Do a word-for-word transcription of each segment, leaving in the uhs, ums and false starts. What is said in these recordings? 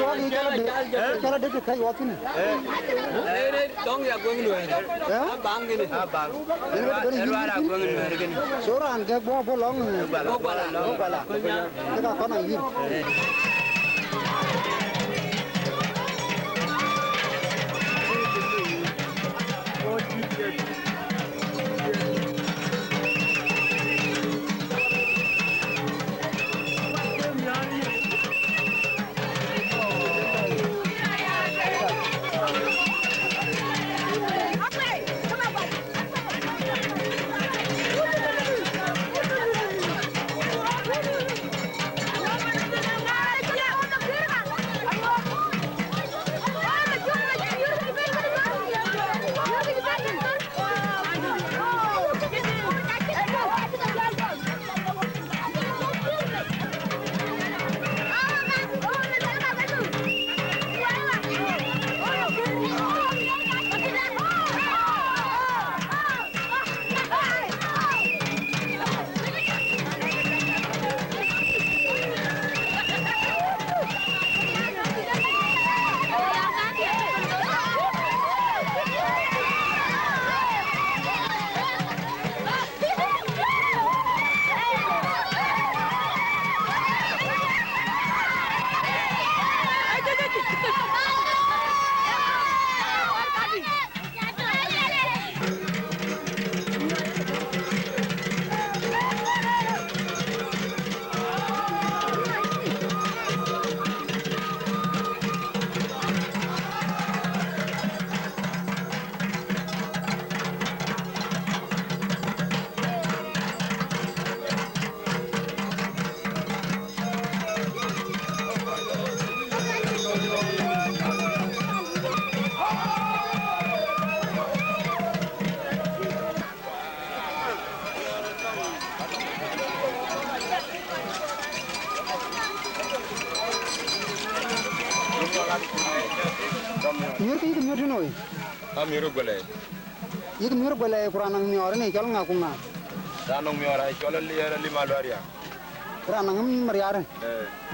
Wak yic cɔl adï, cɔl adï të kɛ̈c wak thïn. Ee, ee, dɔŋ ya gueŋ Nuɛɛr. Ee? Abaŋ kënë. Abaŋ. Yen wek bɛ̈n yïn luaar a gueŋ Nuɛɛr kënë. So raan ke bɔ̈ bɔ̈ lɔŋ, ee, bɔ̈ Guala. Bɔ̈ Guala. Ke ka kɔn a yïr. Ee. Miöör ke yïk miöör tënou? Amiöör Guala. Yïk miöör Guala, ku raan nɔŋ miɔɔr ënë cɔl ŋa ku ŋa? Raan nɔŋ miɔɔr aa cɔl Aliɛɛr Alim Aluaria. Raan nɔŋ mariar. Ee.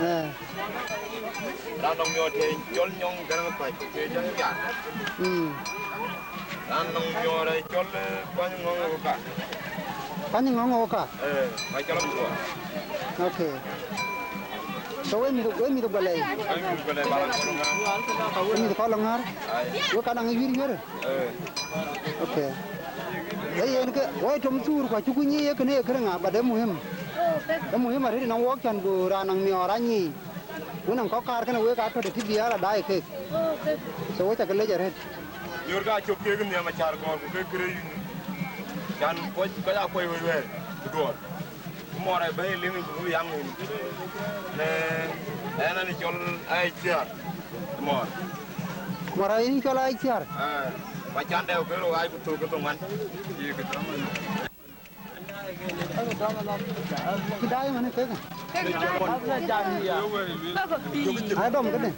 Ee. Raan nɔŋ miɔɔr tëë cɔl Nyɔŋ Gäräŋ Päc, ke jɔŋ ya. Mm. Raan nɔŋ miɔɔr aa cɔl, ee, Kuany Ŋɔŋ Ɣöka. Kuany Ŋɔŋ Ɣöka? Ee, ka cɔl Abdua. Okay. So we mïth, we mïth Guala. We mïth Guala, ba raan kɔn ŋaar. We mïth kɔn ŋaar. Ai. We ka nɔŋ wiir wiir. Ee. Okay. Ee yen ke, woi tom thuur ku acuk nyic ye kënë ye kërë ŋa, but ee muhim. Ee muhim arëët nɔŋ wok cän ku raan nɔŋ miɔɔr anyic. Wën nɔŋ kɔ̈k kaar kënë wek aa tɔ̈ të biäär adaai kek. So wek cä ke lec arëët. Miöör ka cök kek nhiam acaar gɔ̈ɔ̈r ku kek kërë yïn. Cän kɔc, kɔc aa kuɔc wëi wɛ̈ɛ̈r ku duɔɔr. Mɔɔr ë bɛ̈i liŋ ku bï yam ŋic. Në, ënë cɔl Aciar. Mɔɔr. Mɔɔr ë yïn cɔl Aciar. Ëë, ba can dɛ ke rou ai ku thök ke thoŋ wan. Kï daai ëmën kek. Ai dɔm këdë.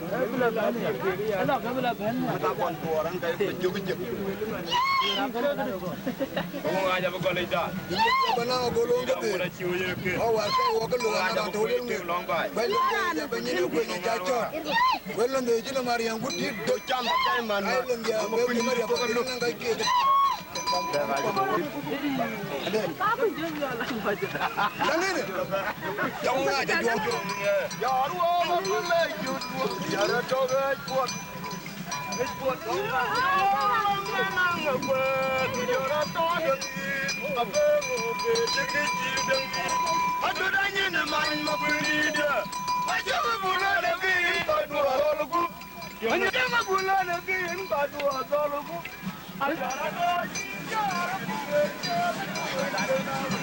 Ŋuɔc abï gɔl yic da. Bana gol wun kedhie. Wa war ka wo ke lo na to le. Ba lo ke ja ba ni ko ni ja cho. Wa lo de jina Mariam gut dit do cham. Ai lo ya be ni Mariam ko ni ngai ke. Nangene. Jong na ja juang. Ya ruo ma ku le ju. Ya ra to ga ku.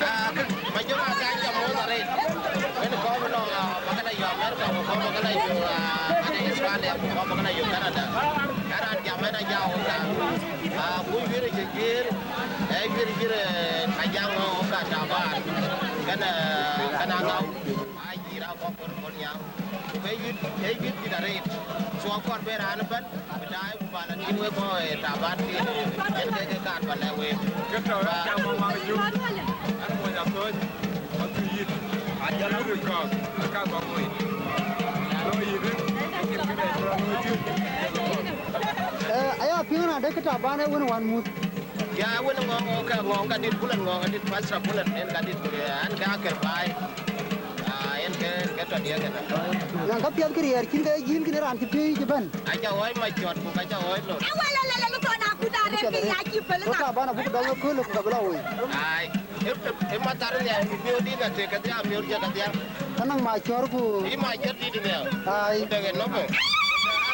Ah, majority ka jam moth arëët. Wen kɔ̈k lɔ, ah, makala yɔ Amerika, ku kɔ̈k makala yɔ, ah, ade Australia, ku kɔ̈k makala yɔ Canada. Ka raan jam ënë aja wok da. Ah, ku wiɛ̈r cï jiëër, eh, wiɛ̈r, wiɛ̈r, eh, ka jam wok ka Taban. Kën, eh, kën aŋa. Ai, jïïr akɔ̈k kɔn, kɔn nyaŋ. Ku ke yït, ke yït dït arëët. Cuɔ kɔn bï raan ëbɛ̈n, bï daai ku ba la tïŋ wek kɔc ë Taban thiin. Yen ke ke kaar ba lɛ̈k wek. Ke tɔ̈ ë cam wä ŋuak yök, an, mony athööc, athööc yït. Ajɔl a röt kɔ̈k, aka ba moi. Lo yït, ë, ë cïn këde. Kë Taban ee wën wän muth. Ya, wën Ŋɔŋ, ŋɔŋ ka, ŋɔŋ ka dit, Bulan Ŋɔŋ ka dit, Pastor Bulan, en ka dit, eh, an ka kër baai. Ah, en ke, en ke tɔ diɛ̈ kënë. Nɔŋ ka piɛth kë riɛɛr, cïn ke jïïl kënë raan cï piööc cï bɛ̈n. Aca ɣɔɔc mac cɔt, ku ka ca ɣɔɔc lor. Ee wala la la lu kɔn akut arëët kë ya cï pël na. Kë Taban abuk dɔm ë kööl ku ka bï la woi. Ai. Ë, ë, ë mathar nhial, miöör dït na tek kedhia, miöör jɔ kedhia. Anɔŋ ma cɔ̈r ku. Ë ma cɔ̈r dït nhial. Ai. Ku dek ë nɔm ë.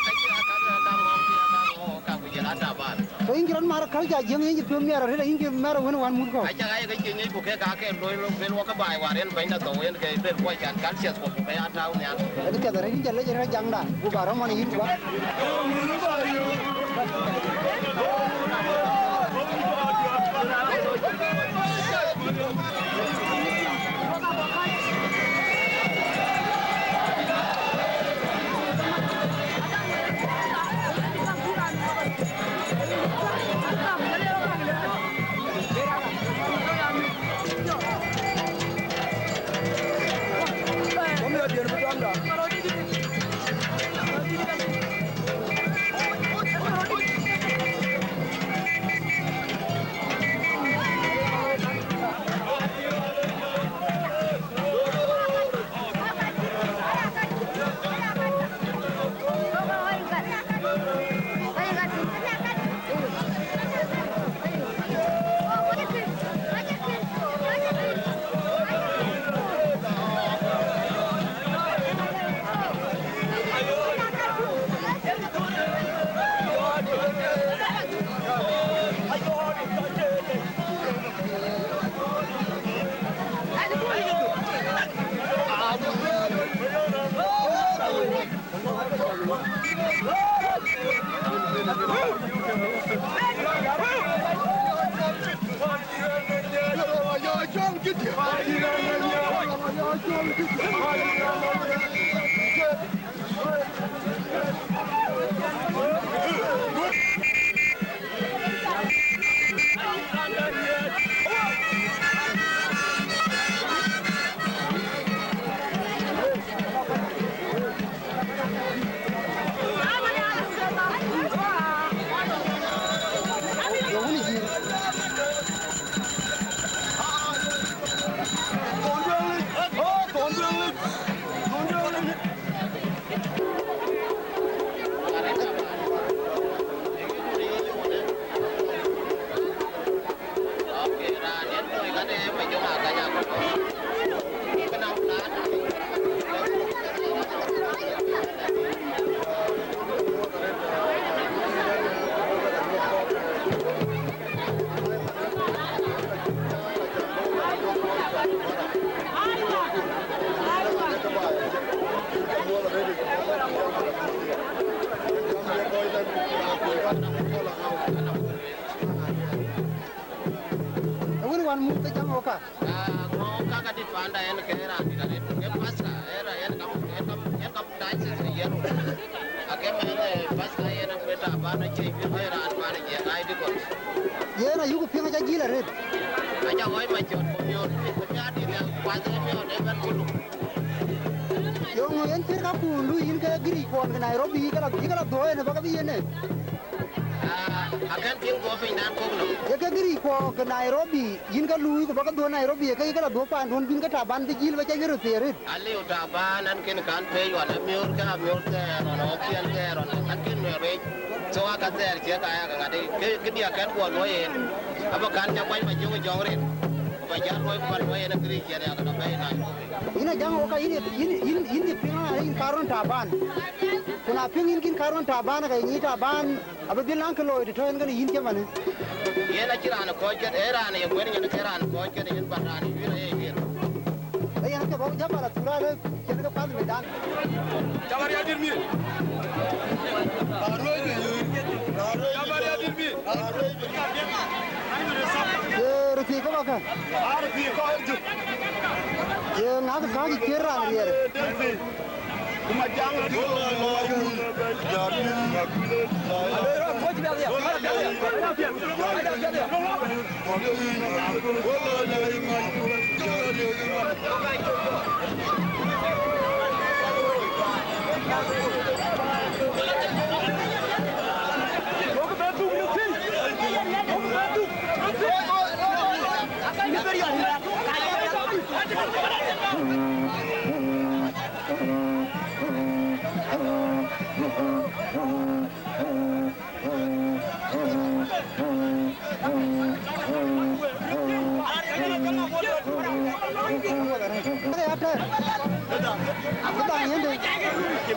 Ka cï aka, aka ŋɔŋ, aka ŋɔŋ, ka ku jël ata ban. So yïn cï rɔt mar kal ca jiëŋ yïn cï piɔ̈u miɛt arëët, yïn cï mɛr wën wan mut kɔ̈u. Aca ɣaac ke cï nyic ku kek ake loi lok ben wɔ ke baai war en bɛ̈ny na thou en ke ben kuɔc can kal ciɛth ku ke ya tau nhial. Ë kë piɛth arëët yïn ca lec arëët jaŋda, ku ba rɔ̈m ɣɔn yïn ku ba. Wën wan muk ke jam oka. Ah, ŋɔɔk kaka dit panda en ke raan dit arit. Ke pasta, era en kam, en kam, en kam diocese yen. Ake mene pasta en ke Taban ache bi ke raan pan je ngai di kot. Yen ayuku piŋ aca jil arit. Aca ɣɔɔc ma cɔt ko miɔɔr, ko miɔɔr di ne kuath e miɔɔr de ben kulu. Yong yen cir ka kun lu yin ke giri kuɔn ke Nairobi, kala, kala dhoe ne baka bi yen ne. Ah, akan piŋ ko piny dan kok no. Ye ke giri kuɔ ke Nairobi. Yïn ke luui ku bä ke dhuɔ̈n Nairobi, ke yï ke la dhuɔ̈k paanduɔ̈n bïn ke Taban bï jil bä ca yï röt thiëër rit. Aliu Taban an, kën kan pei ɣɔn amiöör ke amiöör thɛɛr ɣɔn ɣɔk ciɛn thɛɛr ɣɔn an, kën nuɛɛr rec. So aa ka thɛɛr ciek aa yak ŋat ke, ke diäk kɛn guɔ luɔi en. Abä kan ca kuany bä jöŋ jɔŋ rit. Ku bä jal luɔi ku bä luɔi en akëric ciɛn yak na bɛ̈i Nairobi. Yïn a jaŋ wok ka yïn, yïn, yïn, yïn cï piŋ aa yïn karuɔn Taban. Ku na piŋ yïn kïn karuɔn Taban, ke yïn Taban. Abï dhil naŋ kë looi të tɔ̈ en kënë yïn cï manë. Yen acïn raan ë kɔc ket, ee raan ë ye guɛ̈t nyin ke raan ë kɔc ket, yen bä raan ë yuëër aye yuëër. Ee yen ke bɔ̈ jabal athura le cïn ke path me dan. Jabal ya dït mi. Jabal ya dït mi. Ye rëthii ke bä kë. Ye ŋak kääc cï raan riɛɛr.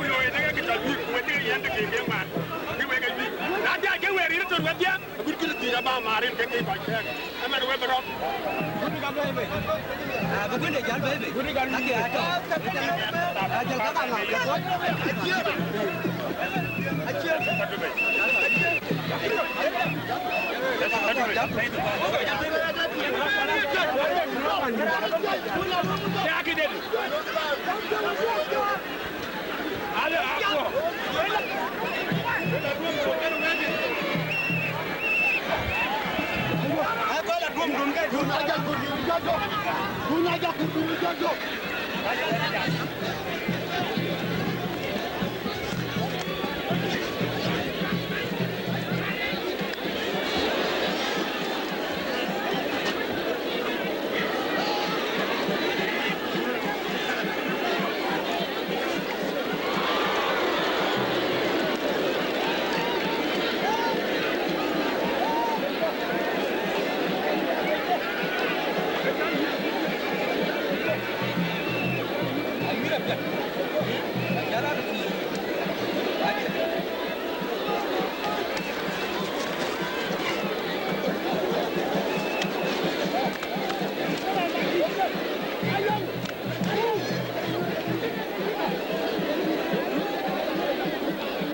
ku looi në ke cɔl wïïk, ku wek cï ke yɛn të kek ke mat, bï wek ke wïïk. Na diäk ke wek rïïr tɔ̈ wedhie, agut kë thiëc aba mar rin ke ke kɔc kɛ̈ɛ̈k. Ëmën we bï rɔm. Ah, bï wënde jäl bɛ̈ɛ̈i bei. Kakë atɔ̈. Ajäl ka kaŋ ŋa bï kɔc.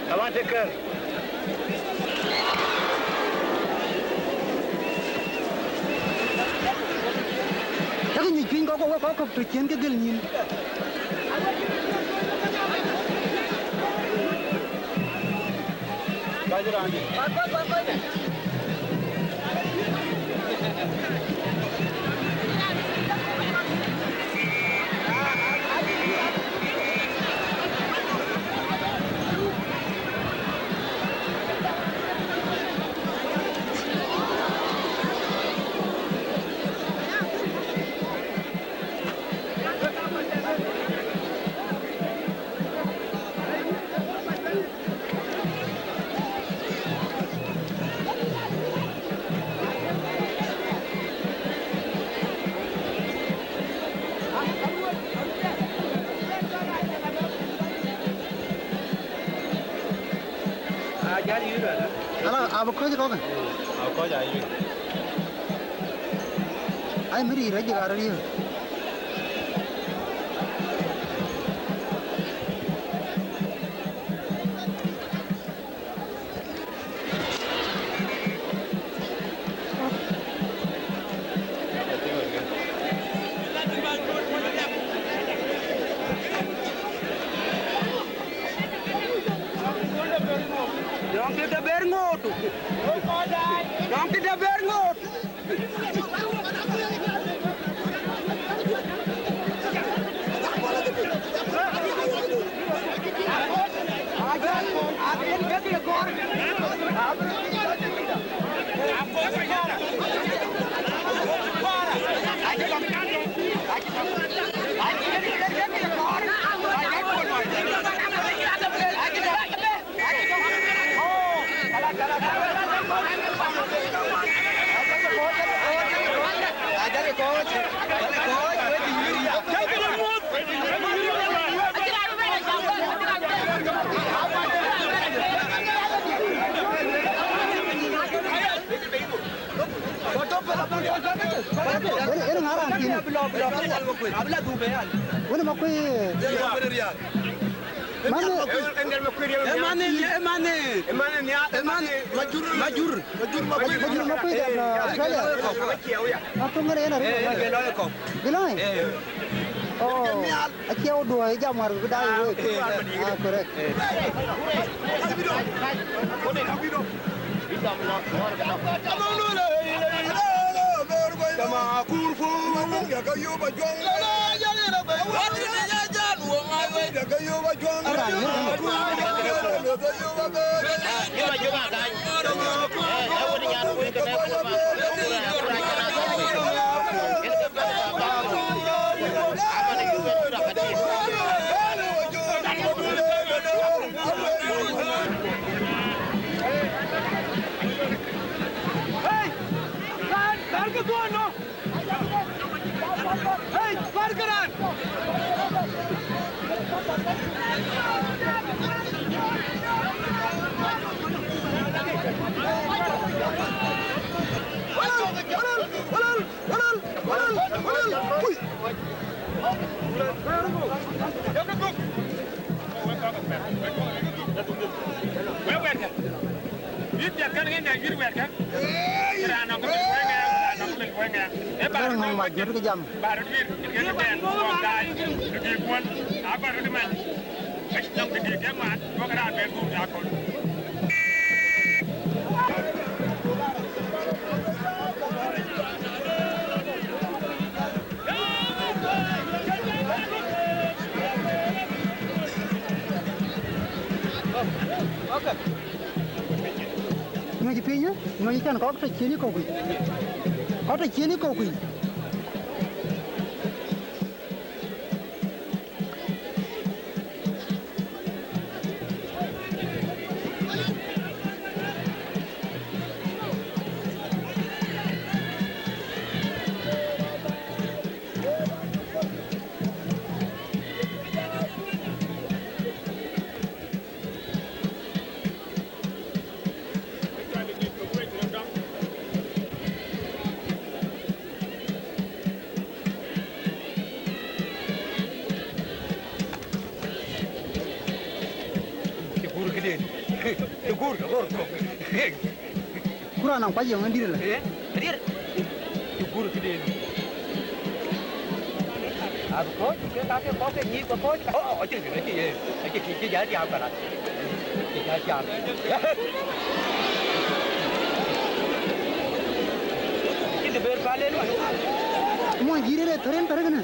Come on, take care. Takë nyuc piny kɔ̈k, wek kɔ̈k kɔ̈k tɔ̈ ciën ke gël nyïn. Ala, abï kɔc kɔ̈k. Abï kɔc ayï. Ai, mïrï rɛc jël arëër yë. Yen, yen ŋa raan thiin? Wën ë Makuëi. Mane. Mane. Majur. Majur Makuëi de Australia. Atɔ̈ ŋɛn yen arëët. Gilɔi. Oh. Acie wo duɔ̈ɔ̈i jam wär bï daai wek. Ah, correct. Hey, kan, kan ke tuan no. Hey, kan ke ran. Walal, walal, walal. Walal, walal, walal. Ui. Wek wɛ̈ɛ̈tkë. Yïn piɛth kɛn ŋic nɛn yïn wɛ̈ɛ̈tkë. Raan nɔŋ kë mil kuɛ̈ŋ ŋɛɛŋ, raan nɔŋ kë mil kuɛ̈ŋ ŋɛɛŋ. Ee bä röt ŋɔ̈ŋ mac juëc ke jam. Bä röt wïr, yïn kën dɛn, wok daai, kë dïït kuɔ̈n, abä röt ëmën. Kë cï nɔm kë dïït kek mat, duɔ̈kï raan bɛ̈n guum ya köl. Nyuc piny, nyuc cän kɔ̈k tɔ ciëën ë kɔ̈u kuc. Kɔ̈k tɔ ciëën ë kɔ̈u kuc. Cï kuur këden. Cï kuur, kuur, kuur. Kuur anɔŋ kuac yɔŋ en dït ëlä. Eh, adier. Cï kuur këden. Abï kɔ̈ɔ̈c, ke ka ke kɔ̈k ke nyïïk ke kɔ̈ɔ̈c. Oh, oh, acïn, acïn, eh, acïn, cï, cï jäl tiaam kalat. Cï jäl tiaam. Cïn të ber pal en man. Muɔny dït ëlë thär en thär kënë.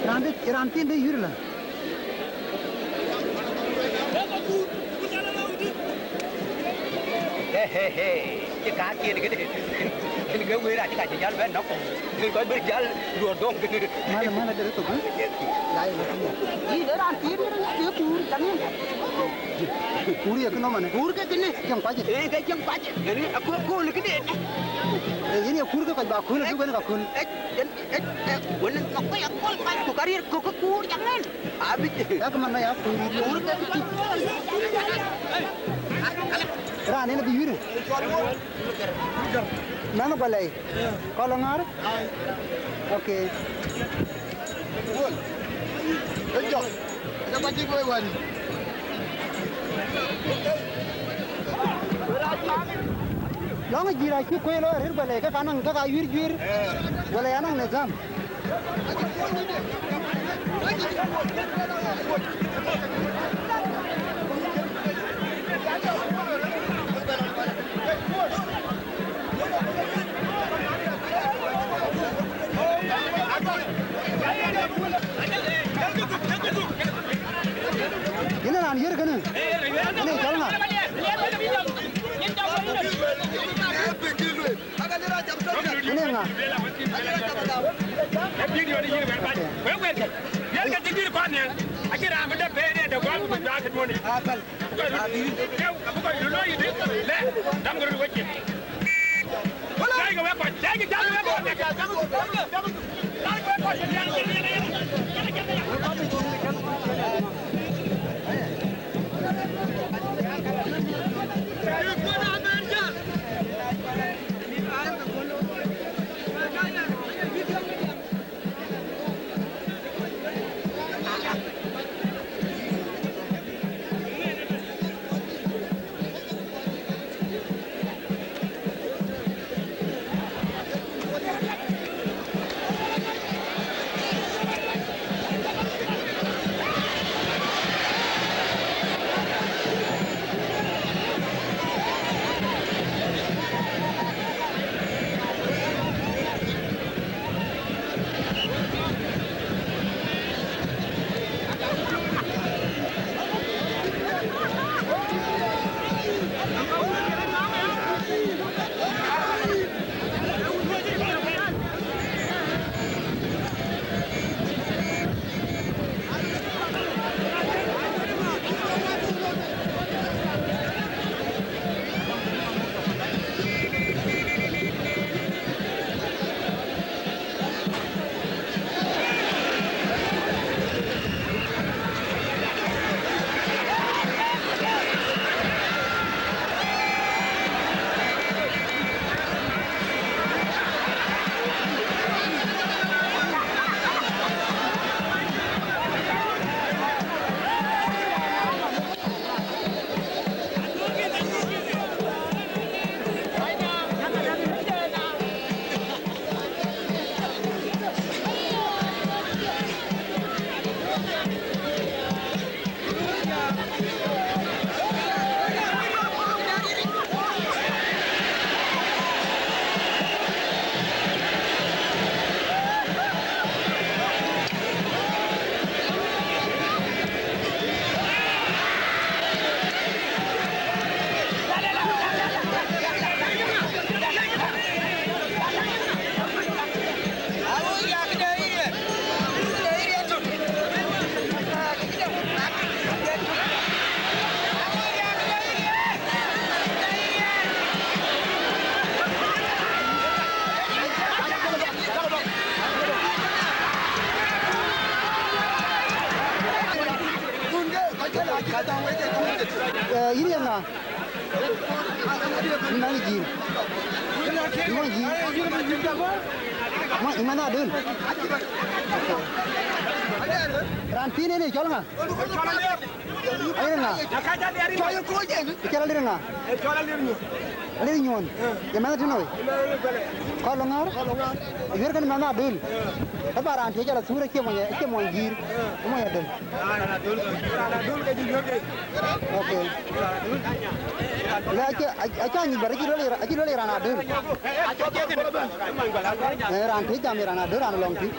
Raan dï, raan thiin dï yïr la. He, he, he. Cï kaar cïn këde. Cïn ke wëër acï ka cï jäl bɛ̈n nɔ̈k. Cïn kɔc bï jäl duɔ̈ɔ̈r dɔ̈ŋ. Malë, malë, dere thok, eh? Yai, yïn ë raan thiin, ë kuur, cä ŋic. Kuur ye kënɔm ënë. Kuur ke kënë. Cieŋ kuac. Ee, ke cieŋ kuac. Ënë, aköl, kööl këde. Ee, yen ye kuur ke kɔc ba kööl, abï wën ka kööl. Ee, yen, ee, ee, wën ka kuac aköl kuac, ku ka riɛr kök ke kuur cä ŋɛn. Abï. Yak man ya kuur. Kuur ke kënë. Raan en abï yïr. Nɔn Gualɛi. Kɔl ŋaar? Okay. Lɔŋ jiir acï kuëë lɔ arëët Gualɛi, ke ka naŋ, ke ka yuir juiir. Gualɛi anɔŋ nidham. Yïn raan yiër kënë, kënë cɔl ŋa? Kënë ŋa? Ë video dï yïn wɛ̈ɛ̈r bac. Wek wɛ̈ɛ̈r kë. Yɛn ka cï dït kɔn nhial. Acïn raan bï dap bɛ̈ɛ̈r ëdë guam ku juak kë duɔ̈n yic. Abï kɔc röt, abï kɔc röt lɔ yï dï. Lɛ, dam kë röt wecin. Wala. Jai kë wek kɔc. Eh, yïn ye ŋa? Yïn man Jiir. Yïn man Jiir. Ma, yïn man Adöl. Raan thiin ënë cɔl ŋa? Alir ŋa? Cɔl Alir ŋa? Alir Nyuɔn. Ye mɛnh tënë wei? Kɔn lɔ ŋaar? Yuɛ̈r kënë mɛnh Adöl. Ë ba raan thiëc ala thur acie mony, acie mony Jiir. Ë mony Adöl. Ok. Le acie, acie anyï bär, acie lueel, acie lueel raan Adöl. Eh, raan thiëc jam ye raan Adöl, raan lɔŋ thiëc.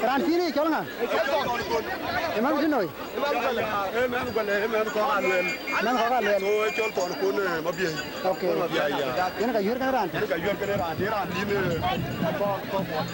Raan thiin ë cɔl ŋa? Ë mɛnh tënë wei? Ë mɛnh Guala, ë mɛnh Kɔ̈k Aluel. Mɛnh Kɔ̈k Aluel. So, ë cɔl Thɔn Kun, eh, Mabiɛ̈i. Ok. Kun Mabiɛ̈i, ya. Yen ka yuɛ̈r kënë raan tï? Yen ka yuɛ̈r kënë raan tï, raan tï, eh, Kɔ̈k, Kɔ̈k Kuɔt.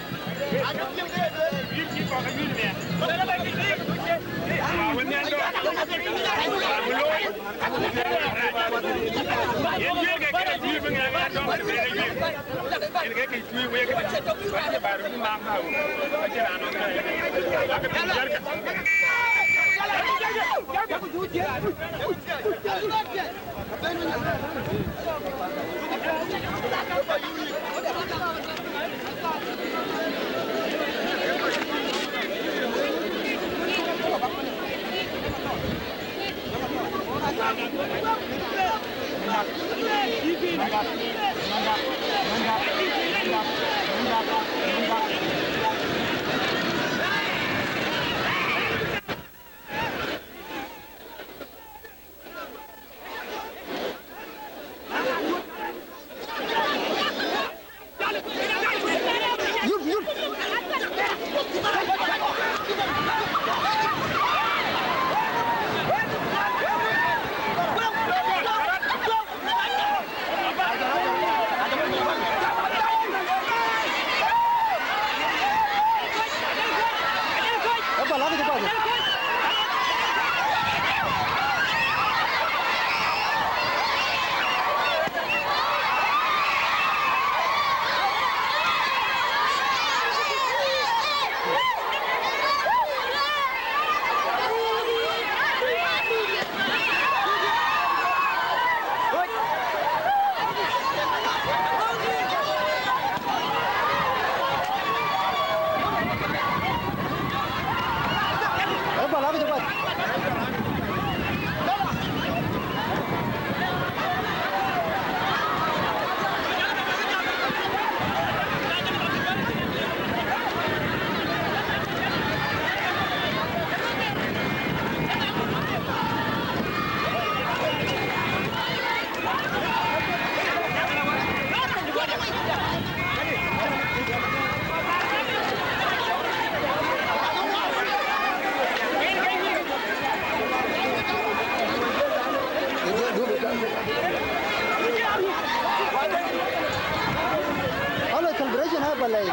Alo, celebration ha balai.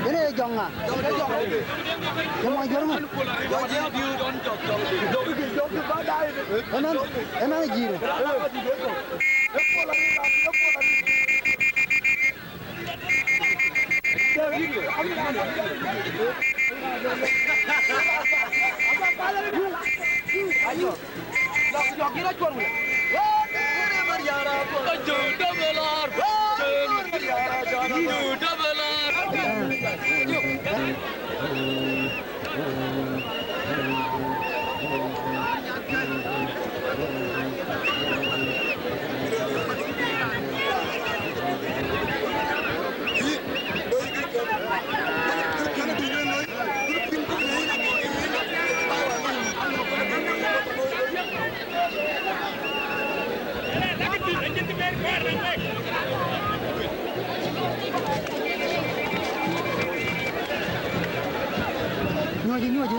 Yen ee jɔŋ ŋa? Ye mɔny jɔr ŋa? Ëmɛn, ëmɛn jiir. Nyuɔ̈cë, nyuɔ̈cë.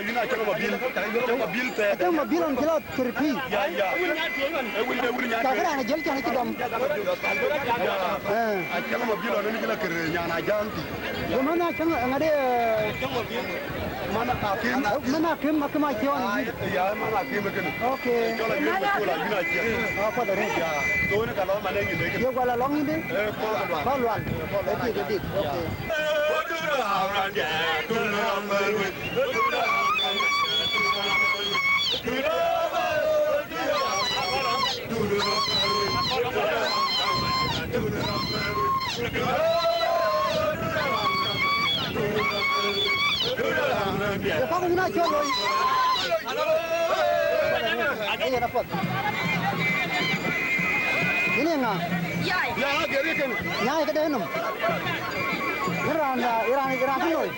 Yïn acäŋ mabil, acäŋ mabil thɛɛr. Acäŋ mabil ɣɔn cï la kër pïïr. Ya, ya. Ee wun, ee wun nyan. Cak raan ajël cän acï dɔm. Ya. Ee. Acäŋ mabil ɣɔn cï la kër nyan ajäŋ thïn. Go man acäŋ ŋade, ee, man akim. Man akim, akim acï ɣɔn yï. Ya, man akim kënë. Okay. Cɔl ayïn ba cɔl ayïn acï. Ah, kuat arëët. Ya. So, në ka lɔ man ë yïn dë kënë. Ye gual alɔŋ yïn dë? Ee, kɔl lual. Kɔl lual. Ee, dik, ee, dik. Okay. Ye kɔk wun acɔl loi. Ee, yen apuɔth. Yïn ye ŋa? Yai. Ya, geri kënë. Nyai këde nɔm. Yïn raan, yïn raan, yïn raan cï loi.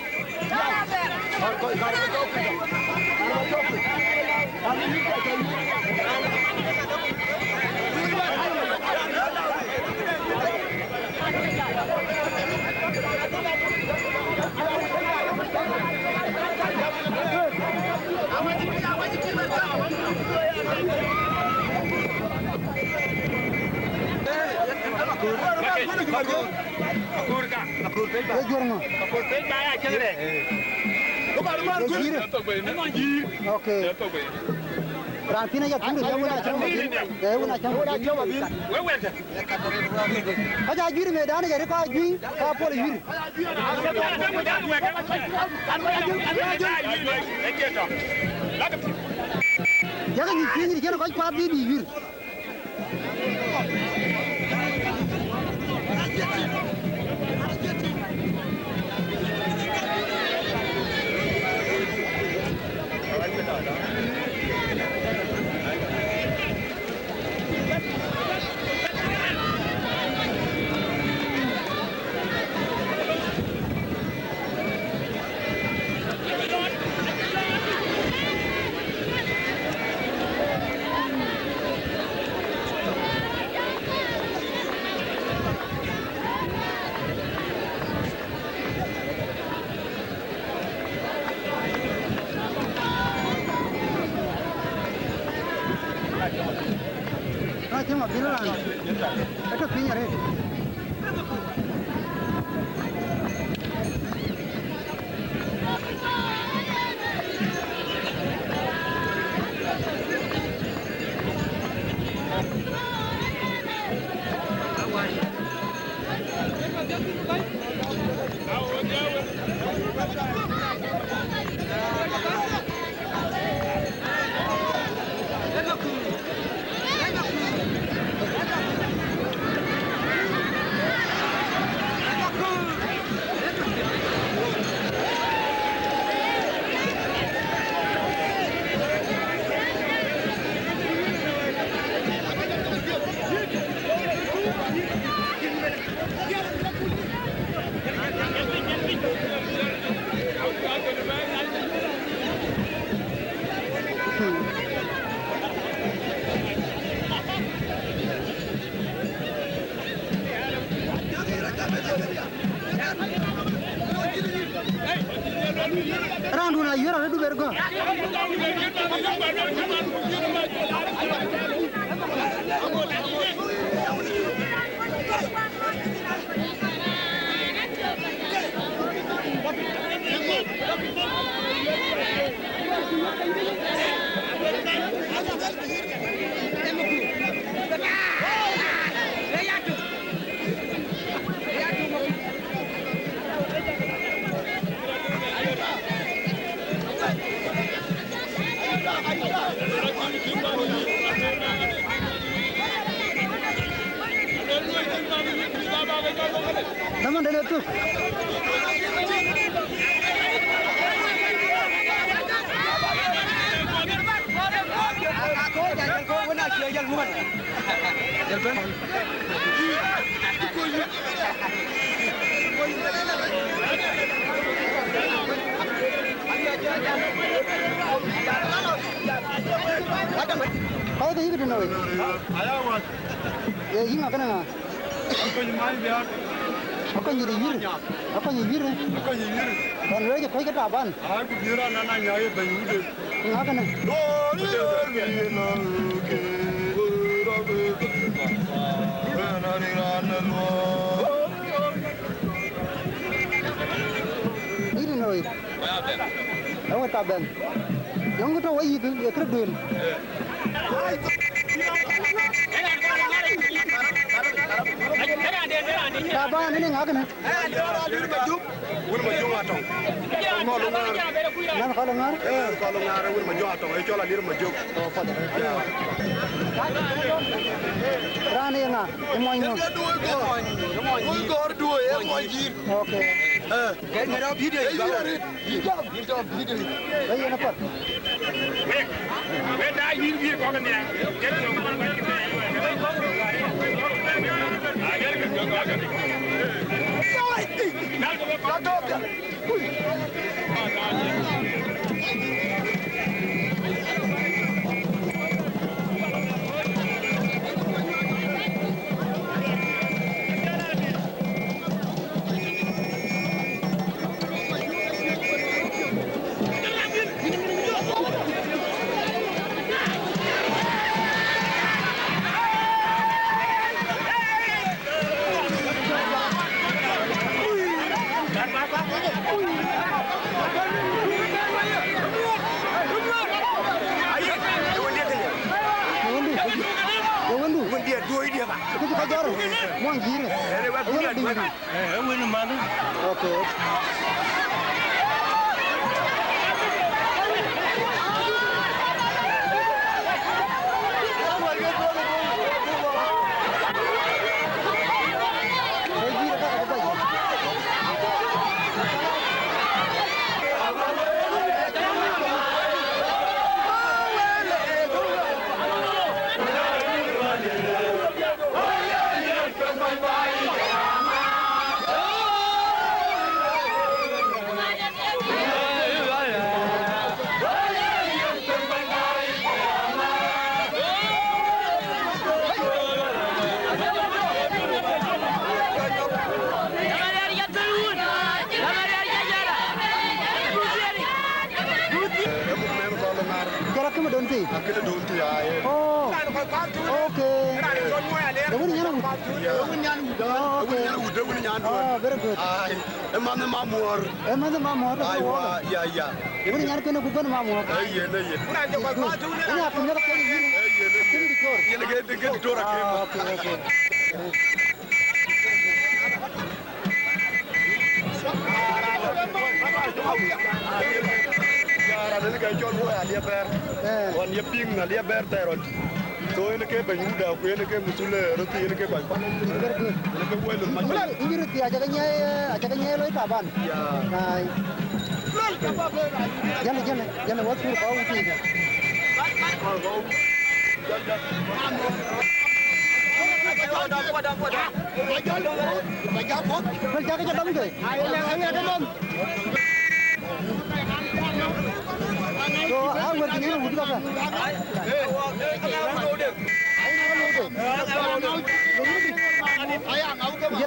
Ee juɔ̈r ŋö? Ee juɔ̈r. Okay. Raan thïn aya thur, ee wun acäŋ mabil. Ee wun acäŋ mabil. Ka ja juir medan, ja rï ka juir, ka pol juir. Yak nyuc piny, cïn kɔc kuath bï bï juir. Ka cï mabil raan, atɔ̈ piny arëët. Raandun ayuɛ̈r arëëtdu ber gɔ̈k. Zaman dene tuk. Kɔc ke yïk tënou? Ye yï ŋa kënë ŋa? Akony Many Biar. Akony yï de yïr. Akony yï yïr. Akony yï yïr. Kɔn lueel cï kɔc ke Taban. Ai, ku bï raan nɔn anyaai ë bɛ̈ny wudë. Ŋa kënë? Yï tënou? Awë Taban. Yɔŋ tɔ̈ wayïth ye kërë duël. Taban ënë ŋa kënë? Wën Majöŋ Atɔŋ. Kɔl Ŋäär. Nyan Kɔl Ŋäär. Eh, Kɔl Ŋäär, wën Majöŋ Atɔŋ, ee cɔl Alier Majöŋ. Oh, Father. Yeah. Raan ye ŋa? Ë mony ŋö? Ë mony Gɔ̈ɔ̈r. Ë mony Gɔ̈ɔ̈r duö, ë mony Gɔ̈ɔ̈r. Okay. Eh. Kɛ̈t, kɛ̈t video yï bä. Yï jam, yï jam video yï. Ë yen apath. Wek, wek da yïn yïn kɔ̈k nhial. Kɛ̈t yïn kɔ̈k nhial. Ah, kɛ̈t kɛ̈t kɔ̈k kɔ̈k. Nal kɔ̈k kɔ̈k. Ye wëndu? Ye wëndu? Wëndiɛ̈ duööi diɛ̈ ka. Kë cï ka jɔr? Muɔny jïïr. Ee, wek wëndu diɛ̈ duööi. Ee, wëndu man. Okay. Ee muk mɛn Kɔl Ŋäär. Kɛ̈t akïm dɔn thii. Akïm dɔn thii, aye. Oh. Okay. Ee wën nyan wut. Yeah. Ee wën nyan wut. Oh, okay. Ee wën nyan wut, ee wën nyan duɔ̈n. Oh, very good. Ai, ee manh Mamuɔ̈r. Ee manh Mamuɔ̈r, ee wɔ. Aiwa, ya, ya. Ee wën nyan kënë ku bɛ̈n Mamuɔ̈r. Ee yen, ee yen. Good. Ënë akïm yen akënë yïn. Ee yen, ee yen. Akïm diktor. Yen ke, ke diktor akïm. Ah, okay, okay. Ya, raan ënë ke cɔl woi Aliɛp Bɛ̈ɛ̈r. Eh. Ɣɔn ye piŋ Aliɛp Bɛ̈ɛ̈r thɛɛr ɣɔn. So, yen ke bɛ̈ny wudä, ku yen ke methul, eh, röt, yen ke kɔc kuan. Very good. Yen ke woi lon mac. Mula, yïn röt, aca ke nyiɛɛi, aca ke nyiɛɛi loi Taban. Ya. Ai. Jale, jale, jale, wä thur kɔ̈u wut yic. Bɛ̈ny jakë ca dɔm ke. So, a wër kë nyin wut kakë.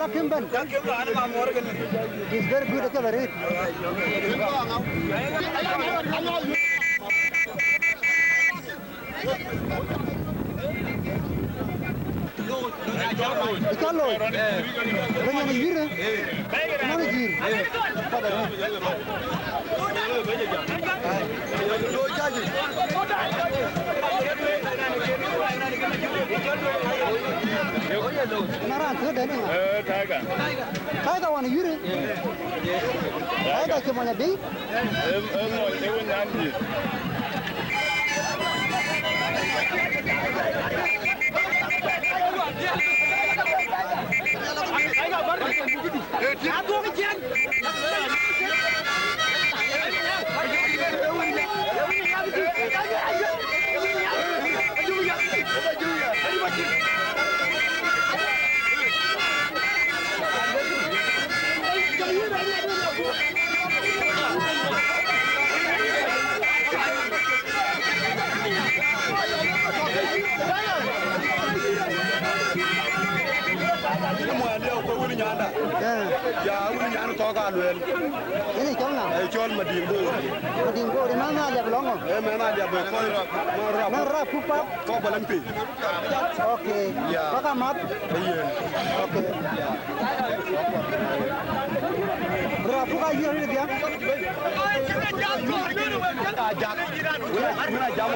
Akim bɛ̈n. He's very good, aca bɛ rëët. Aca looi. Bɛ̈ny en yïr, eh? Mɔn jïïr. Padha rëët. Na raan tëëk dɛn ëŋa? Eh, Tiger. Tiger wän yïr, eh? Tiger cï mɔny adï? Em, em, mɔny, em, nyan jï. Muɛɛn diɛ̈ ku wën nyanda. Eh. Ya, wën nyan kɔ̈k aa lueel. Yen ë cɔl ŋa? Ë cɔl Madiŋ Bor. Madiŋ Bor, ë mɛnh Aliap lɔŋ ŋö? Ë mɛnh Aliap ë kɔc rap. Mɛnh rap puk path? Kɔc Balam piny. Okay. Ya. Bäk a math? Ë yen. Okay. Ya. Rap puk aa yïn arëët dhiaŋ? Ajak. Wën a, wën a jam.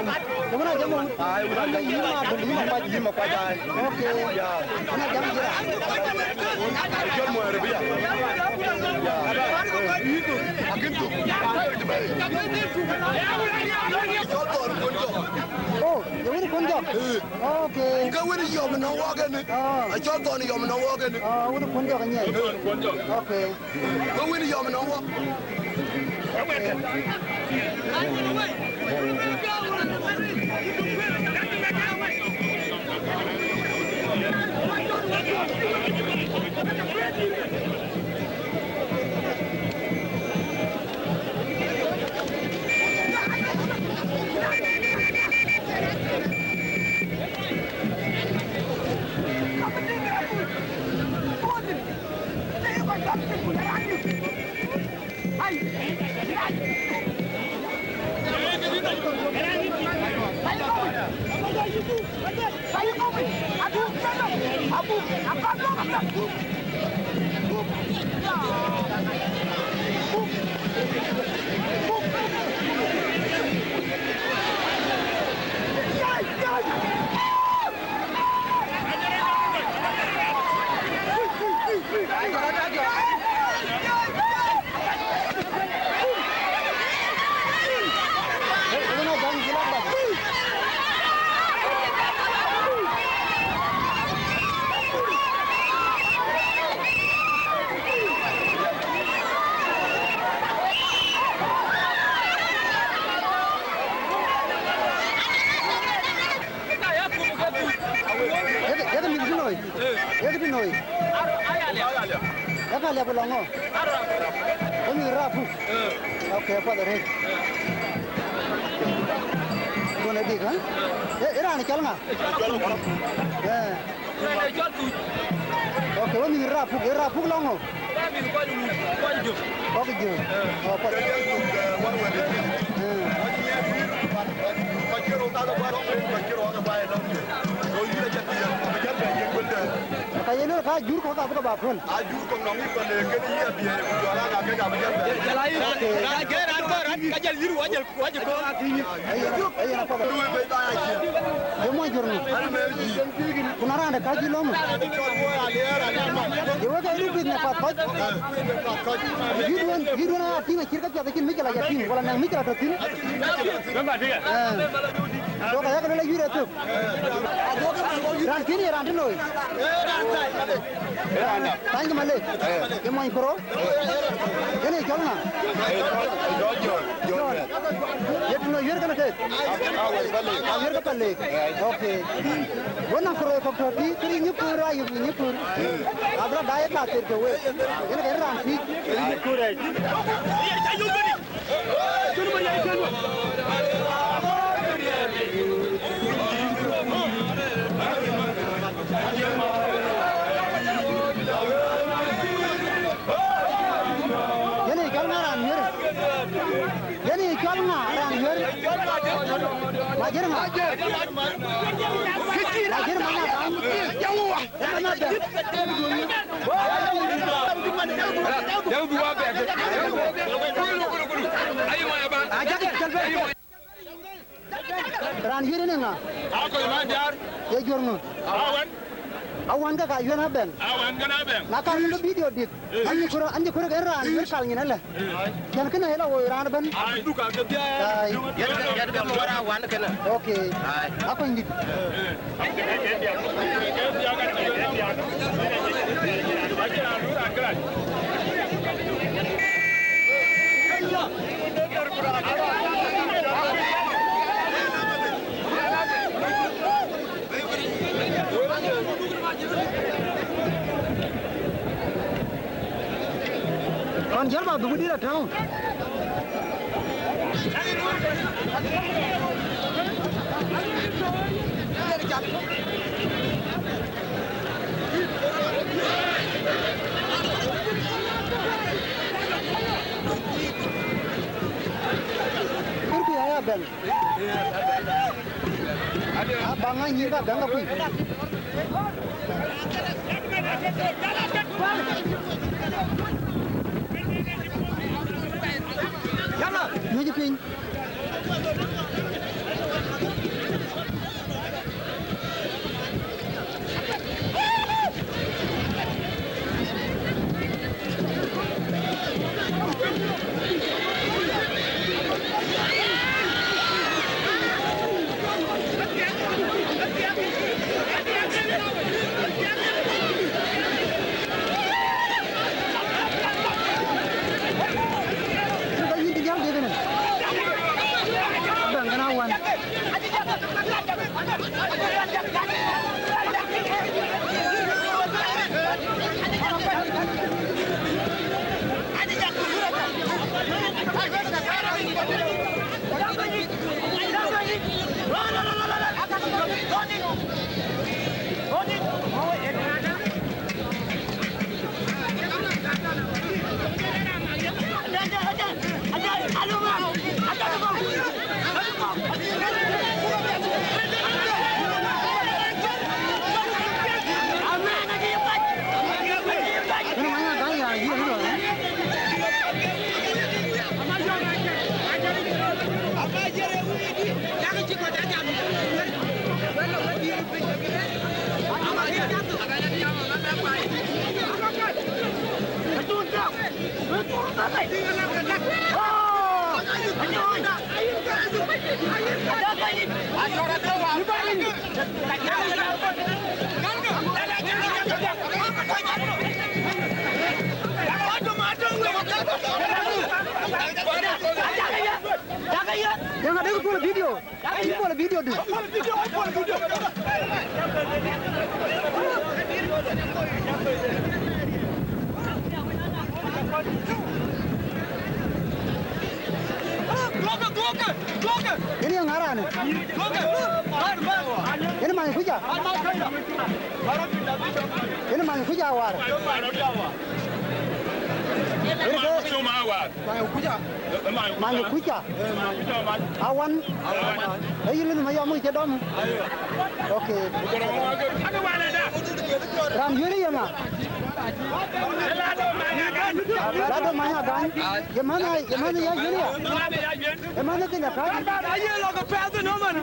Wën a jam. Ai, wën a jam. Yïn ma dul, yïn ma kuac, yïn ma kuac, ai. Okay. Ya. Wën a jam jira. Jɔl mo Arabia. Ya. Akin tu. Oh, ye wën kun jɔk. Eh. Okay. Ka wën yɔm na wɔ kën. Ah. A cɔl thɔn yɔm na wɔ kën. Ah, wën kun jɔk nyɛ. Okay. Ke wën yɔm nɔm wɔ. Yeke, yeke mïth bï noi. Yeke bï noi. Yeke Aliap lɔŋ ŋö? Ë mïth rap puk. Okay, apath arëët. Duɔ̈n ë dik, ha? Ë, ë raan cɔl ŋa? Eh. Okay, wek mïth rap puk, ë rap puk lɔŋ ŋö? Kɔc Jök. Oh, apath. Eh. Ka yen ka jur kɔ̈k abï ke ba kuën. Ajur kɔ̈k nɔŋ yï kɔn le kën yï abï ku jɔl aa ŋa kek abï jal bɛ̈n. Jal ayï, ka jël raan kɔ̈k raan, ka jël yïr wajël, wajël kɔ̈k. Ayen, ayen apath. Duëë bei ba ya ciël. Ye mɔny jur ŋö? An mɛl jï. Ku na raan de ka jï lɔ̈m. Ye wek ee rupith në path kɔc. Yï duɔ̈n, yï duɔ̈n aa tïŋ acït ka piath acïn mïcïlë ya tïŋ, wala nɛŋ mïcïlë tɔ̈ thïn. Eh. So ka yak luel ayïr ë thök. Raan kën ye raan të looi. Thank you, Malek. Ye mɔny kuro. Kënë cɔl ŋa? John. Ye të looi wiɛ̈r kënë keek? Awiɛ̈r ke Palek. Okay. Wën nɔŋ kuro kɔ̈k tɔ̈ tï, kërë nyï kuur, ayï nyï kuur. Abï rɔt daai ka thir ke wek. Yen ke raan tïc. Nyï kuur ë. Ajer ŋa? Ajer ŋa? Ajak jal bɛ. Raan yïn ë ŋa? Akɔc man diäär. Ye juɔ̈r ŋö? Awan. Awan ke ka yuen abɛ̈n. Awan kën abɛ̈n. Na ka yïn video dik. An cï kɔɔr, an cï kɔɔr ke raan wer kal nyin alë. Yɛn kënë ë la woi raan ëbɛ̈n. Ai. Yɛn, yɛn ke luɔr awan kënë. Okay. Ai. Akɔny dït. Ɣɔn jäl ba dhuk dït atɔ̈u. Kurku ya ya bɛ̈n. Abaŋ anyïïr ka bɛ̈ŋ akuc. Nyuc piny. Yang ada pula video. Yang ada pula video tu. Duɔ̈kkë, duɔ̈kkë, duɔ̈kkë. Yen ye ŋa raanë? Duɔ̈kkë. Yen many kuc a? Yen many kuc a war. Yen ke many kuc a? Many kuc a? Awan. Ee yïn lënh ma yɔm kë cï dɔm. Okay. Raan yuen ye ŋa? Lado Manya Gany. Ye mɛnh, ye mɛnh ya yuen ya. Ye mɛnh ke ya ka. Aye lɔ ke pɛth no man.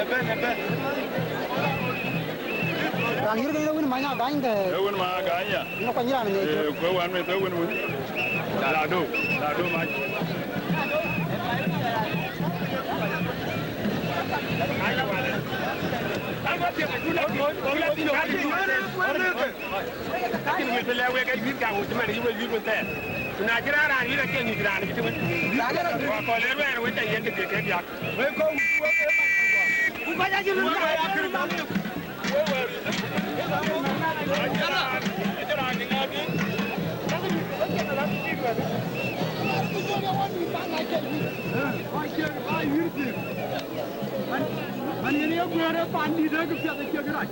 Ëbɛ̈n, ëbɛ̈n. Raan yïr ke ye wën Manya Gany de. Ee wën Manya Gany ya. Në kɔc raan ŋic. Ee, ku wan meth, ee wën wën. Lado, lado mac. Lakin wël të lɛ̈k wek, ee wïc gam wël cï man yï wël wïc wën thɛɛr. Ku na cï raan raan wïc, acie ŋic raan cï wël. Ku akɔ̈l ë ruɛɛr wëc, ayen të ke ke diäk. Ku kɔc acï lun. Man yen ye guëër ë pandït ë kë piɛth ë ciëk rac.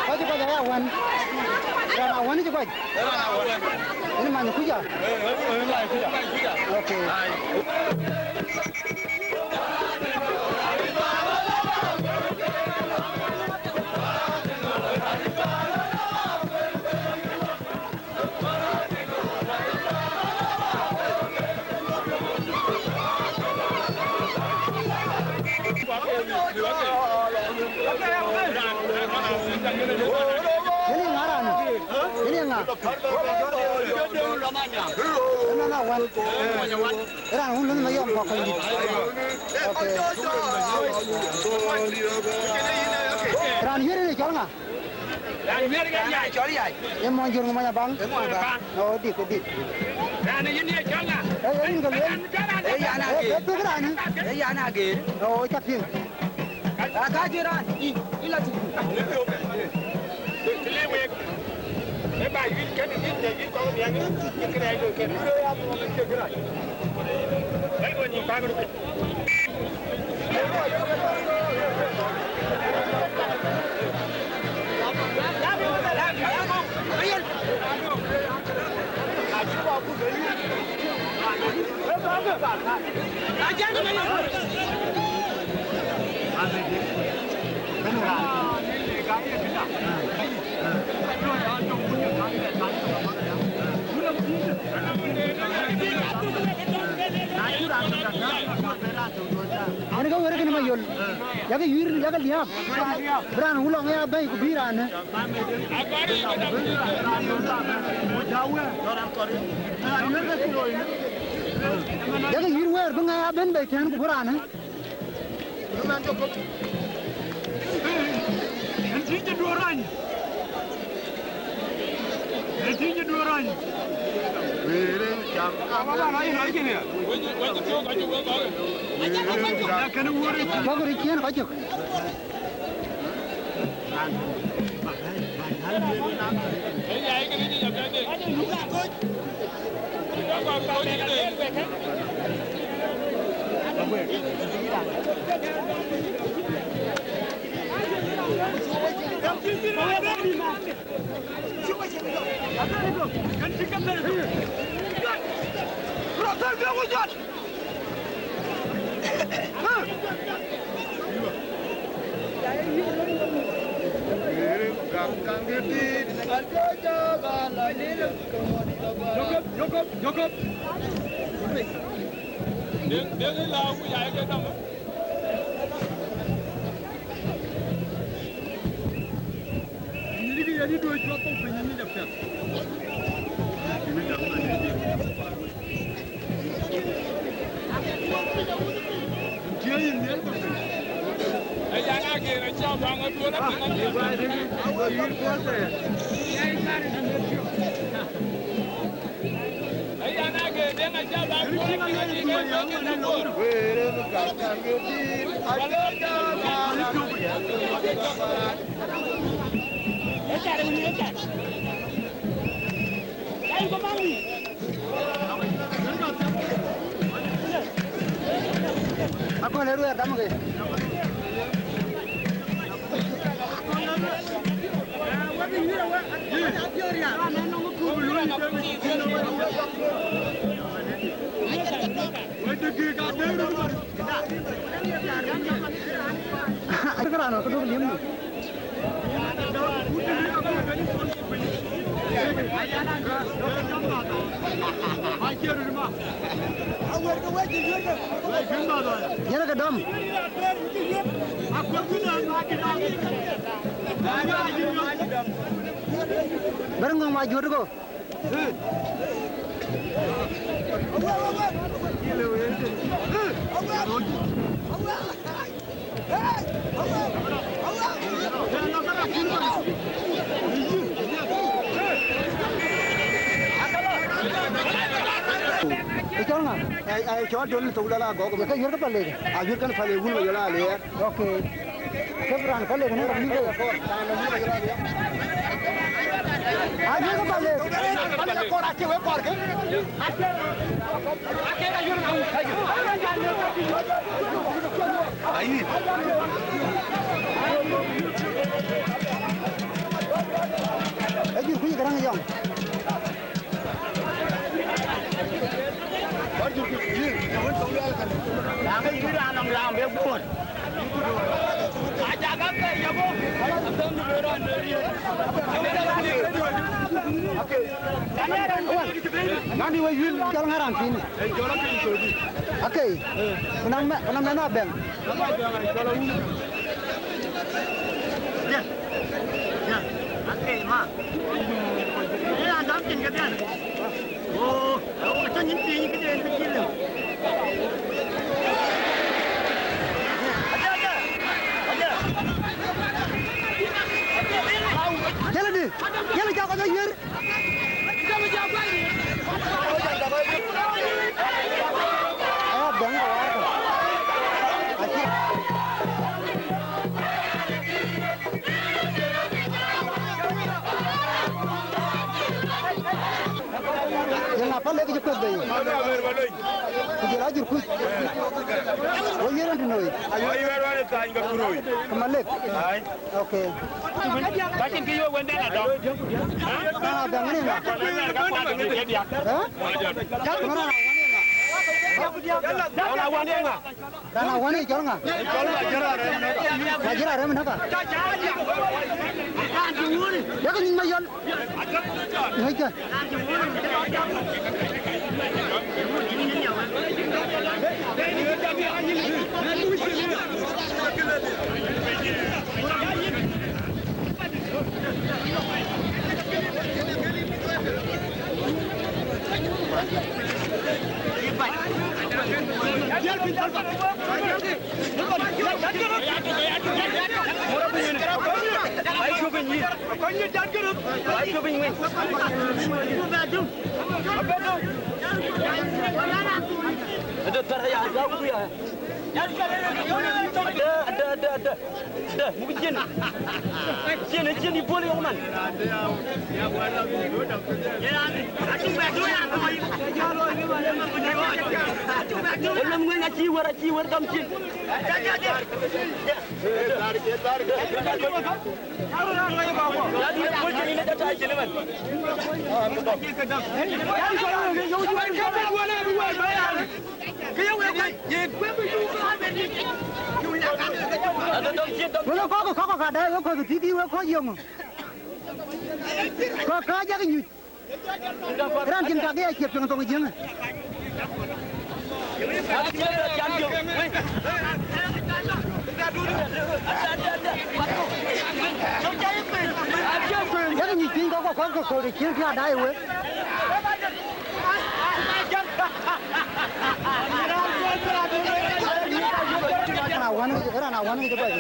Kɔc kɔc aya wän. Raan awän cï kɔc. Ënë many kuca. Okay. Yïn ye ŋa raan? Yïn ye ŋa? Ëmɛn awän. Raan wun lönh mayɔm kɔk kɔc dït. Okay. Raan wiɛ̈r yen ye cɔl ŋa? Raan wiɛ̈r yen ye cɔl Yac. Ye mɔny jur ŋu mɔny abaŋ? Ye mɔny abaŋ. Oh, dik, dik. Raan yen ye cɔl ŋa? Eh, eh, rin ke luel. Eh, yan ageer. Eh, eh, pek raan. Eh, yan ageer. Oh, ca piŋ. Ka, ka jï raan, i, i la tïŋ. Të le wek, e ba yïn kën, yïn de yïn kɔŋ nhiaŋ, yïn kërɛɛc loi kën. Yïn rɔt ya mɔ̈u, yïn kërɛɛc. Bɛ̈ny wën yïn bäk röt. An ke wër kënë Mayol, yakë yïr, yakë liääp, bï raan wulɔŋ ya bɛ̈i ku bï raan ë. Yakë yïr wëër bï ŋɛk ya bɛ̈n bei tɛ̈ɛ̈n ku bï raan ë. Ëmɛn jɔ kop. Ëntï jë duɔ̈ɔ̈r rany. Ëntï jë duɔ̈ɔ̈r rany. Wëëre jam. Baba, baba, yïn ɔl kën ya. Wëëre jam. Ya kën wëëre. Jɔk rï ciën kɔc cök. Jacob, Jacob, Jacob. Dek, dek ë lääu ku yai ke dɔm. Yïn kï yɛn yï duööc cuɔt thok piny yïn apiɛth. Tiëë yïn nhiɛɛr thok piny. Aya na gɛ̈ɛ̈r acä baŋ aduɔ̈n apiŋ apiɛth. Akɔ̈l ë ruɛɛr dam ke. Acï kë raan ë këduk liëm nu. Jɛn ke dɔm. Bär ŋɔŋ ma juɔt go. Ë cɔl ŋa? Ai, ai, cɔl Dol Thok Lala Gɔk. Ye ke yuɔr ke Palek? A yuɔr kën Palek wun ma yɔl a liɛɛr. Okay. Ke raan Palek ne rɔt yïk. A yuɔr ke Palek. Palek kɔɔr a cie wek kɔɔr ke. Ayï. Ë jur kuc Gäräŋ Yɔŋ. Nani we yïn cɔl ŋa raan thïn? Akei. Ku nɔŋ mɛ, ku nɔŋ mɛn abɛ̈ŋ. Jëlë di, jëlë cak kɔc ayiër. Aya bɛ̈ŋ ka waar kɔ̈k. Acï. Yeŋa Palek cï kueth bei? Ku jël ajur kuc. Wo yiëër ɣɛn tënoi. Ku Malek. Okay. Ka cïn kë yök wënden adɔm. Raan abɛ̈ŋ ŋa? Ë? Raan awän ŋa? Raan awän ë cɔl ŋa? Ka jï raan rem naka. Yak nyiny ma yɔl. Ŋäckë. Ada, ada, ada, ada. Ada, muk cin. Cin, cin, ipol yɔŋ man. Ëlë ŋuɛ̈n acï wär, acï wär gam cin. Wek kɔ̈k, kɔ̈k, kɔ̈k adai, wek kɔ̈k tïtï, wek kɔ̈k yöŋö. Kɔ̈k kääc jak nyuc. Raan cïn kak ya ciëp piŋ thoŋ jiëŋ. Yak nyuc piny kɔ̈k kɔ̈k kɔ̈k kɔ̈k cïn kë adai wek. Raan awän, raan awän ke bäc.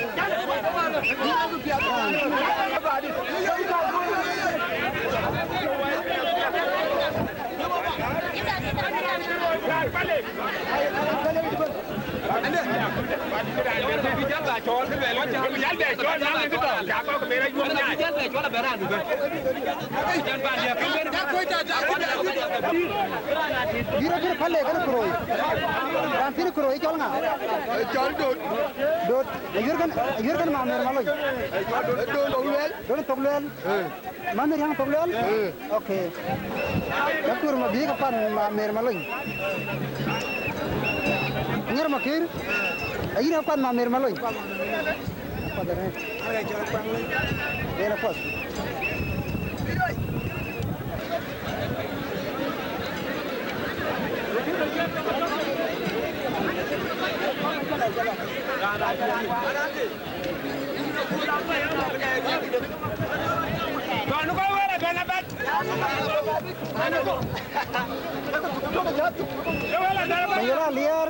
Yïn rɔt kën Palek kën Kuroi. Raan thïn Kuroi cɔl ŋa? Cɔl Dot. Dot. Ayuɔr kën, ayuɔr kën Mamer Malony. Dot Thok Luɛl. Dot Thok Luɛl. Ee. Mamer Riäŋ Thok Luɛl? Ee. Okay. Ka kur ma bï ka pan Mamer Malony. Ŋer ma kër. Ayïn akuath Mamer Malony. Akuath arëët. Yen akuath. Mayɔr Aliɛɛr,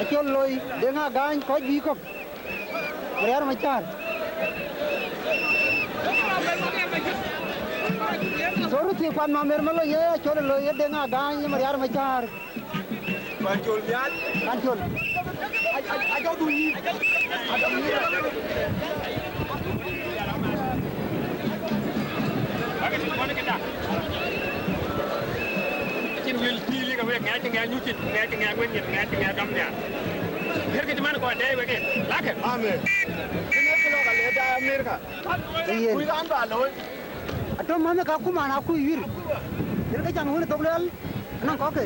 Acol Loi, Deŋ Agany, kɔc bï kɔ̈k. Mariar Macar. Sorry, thiëk kuat Mamer Malony, ye Acol Loi, ye Deŋ Agany, ye Mariar Macar. Pancol nhial. Pancol. Ajɔdu yïn. Ajɔdu yïn. Acïn wël tïïl yï ke wek, ŋɛk cï ŋɛk nyuc cït, ŋɛk cï ŋɛk wek nyith, ŋɛk cï ŋɛk gam nhial. Kër kë cï man kɔn dɛɛi wek en, lakë. Amen. Kënë kë lɔ ka le da Amerika. Yen. Kuc raan ba looi. Atɔ̈ mänhë ka kuman akuc wiir. Yen ke caŋ wën ë thok luɛl, anɔŋ kɔ̈k ke.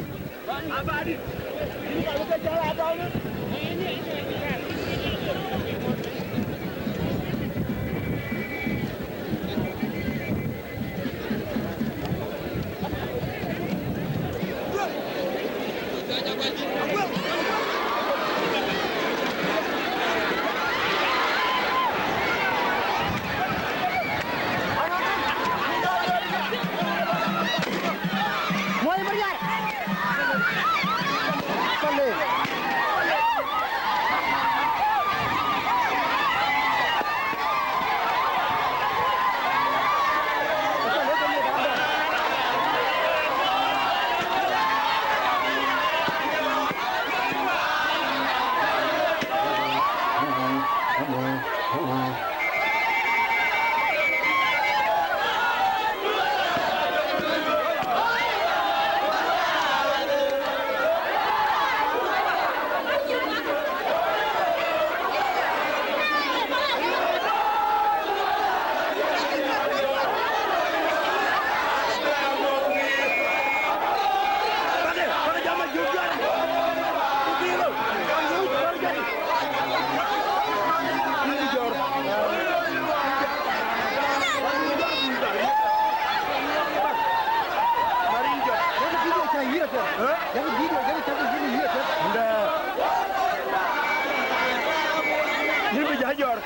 Yïn bï jɔ jɔr.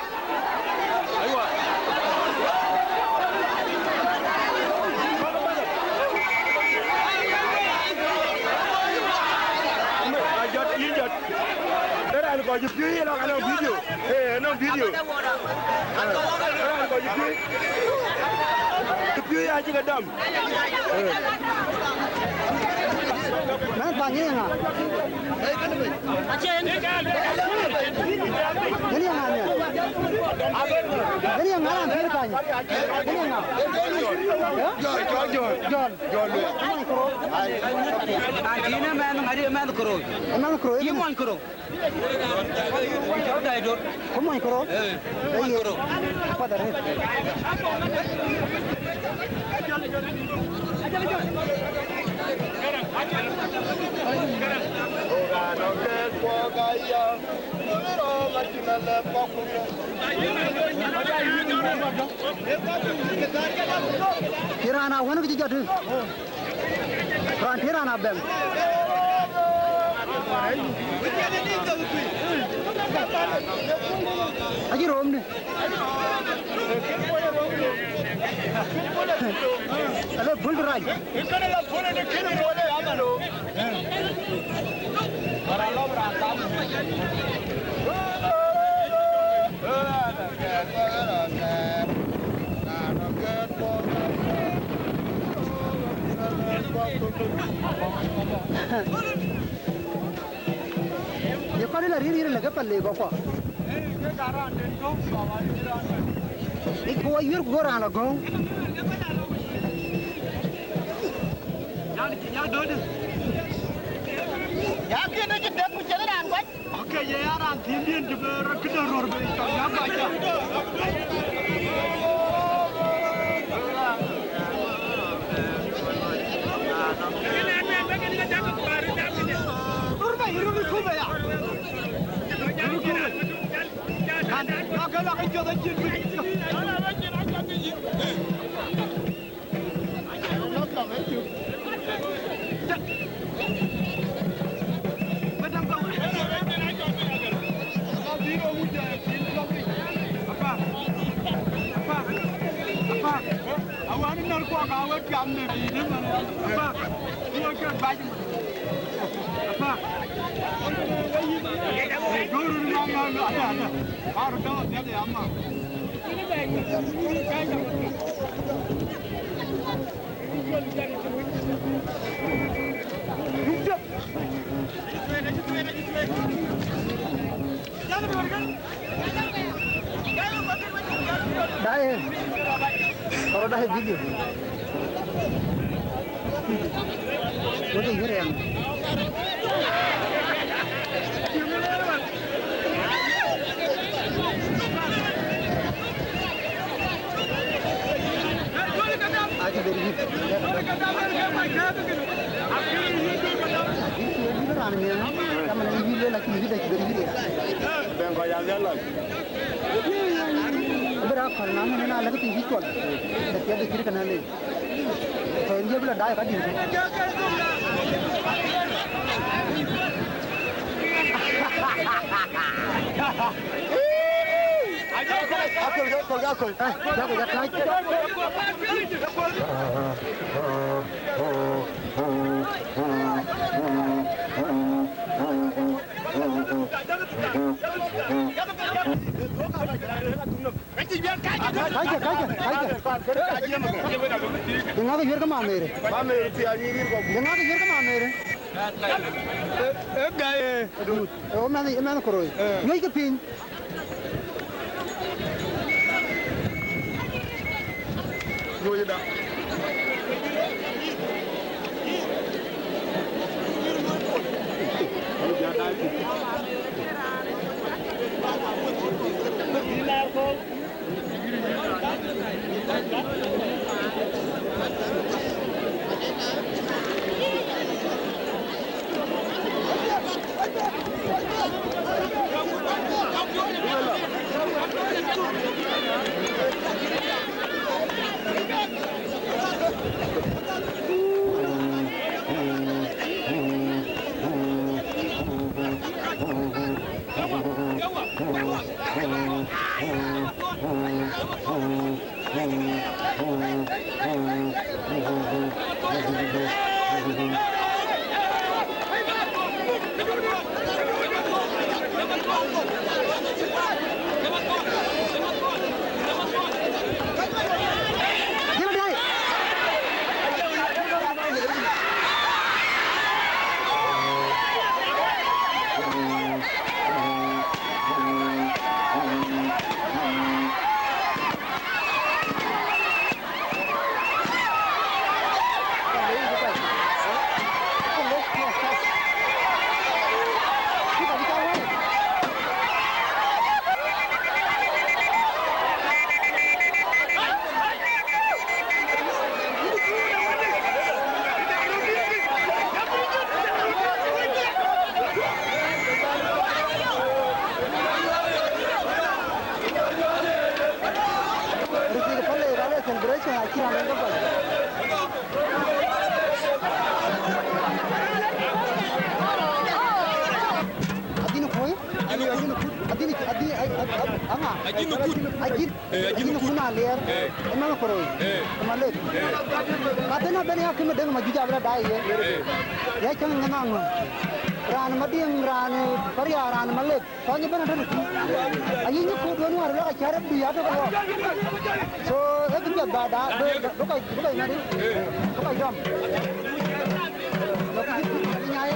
Aywa. Ajɔt, yïn jɔt. Ë raan kɔc cï piööc ye lɔ, anɔŋ video. Ee, anɔŋ video. Ë raan kɔc cï piööc. Cï piööc acï ke dɔm. Ee. Mɛn pany ye ŋa? Acie en. Yen ye ŋa miɛn? Yen ye ŋa raan piööc pany? Yen ye ŋa? Ë? Jɔn, Jɔn, Jɔn. Jɔn. Jɔn. An, yïn ë mɛnh ŋadï, ë mɛnh Kërou. Ë mɛnh Kërou, ë yïn mɛnh. Mony Kërou. Cɔl Dai Dot. Ku mony Kërou? Ee, mony Kërou. Ee, kuat arëët. Cï raan a wën kë cï jɔt. Raan tï raan abɛ̈m. Acï romdï. Ale pul rac. Ye kɔn ë la riɛl, riɛl lëkë pal le bɔ̈ kuɔ. Ë, kek aa raan den tök, baba, yïn raan den. Ë, ku wɔ yuër ku go raan la gɔ̈u. Nyan, nyan dödï. Ya kën ë cï dek ku cïn raan guac. Oke, ye ya raan thiindiɛ̈n cï bï rɔt këde röör bei tɔ̈ ya guac ya. Röör bei, röör bei kup aya. Röör kup. Kan, kan ke lɔ ke cuɔth acïn bï. Dai, oro dai video. Wek yïr yam. Acï ber yïr. Yïr raan miɛn, kaman yïr lel acï yïr dec ber yïr ya. Bɛ̈n kɔc ya dhial lɔc. Bï raan kɔl na ŋën ëna lɛ̈k piny cï cuɔl. Dek piɛth de cït kënë lec. Tɔ̈ en ye bï lɔ daai ka dït. Aköl, aköl, aköl. Eh, ya, ya, ya. Kaike, kaike, kaike. Ŋäk yuër ke mamer. Mamer thiac yïn rir kɔ̈k. Ŋäk yuër ke mamer. Ee, ee, gai, ee. Ee, mɛnh, mɛnh koroi. Ee. Nyuc ke piny. Nyuc da. Adhin kuöi, adhin, adhin, adhin, adhin, aŋa? Adhin kut. Adhin, eh, adhin kut aliɛɛr. Eh. Ëmɛn koroi. Eh. Ëmɛn lek. Eh. Ka dhëna ben ya këmë dëŋ ma juëc abï la daai ye. Eh. Ya cäŋ ŋa naŋ. Raan Madiŋ, raan Paria, raan Malek. Kɔc ëbɛ̈n atɔ̈ tëtui. Ayï nyï kuut wën wäär lɔk acär ë bï atɔ̈ ke lɔ. So, ë bï piɛth ba da, bï, bï, bï kɔc, bï kɔc ŋäri. Bï kɔc dɔm. Lɔ kë cï kuut bï nyaai.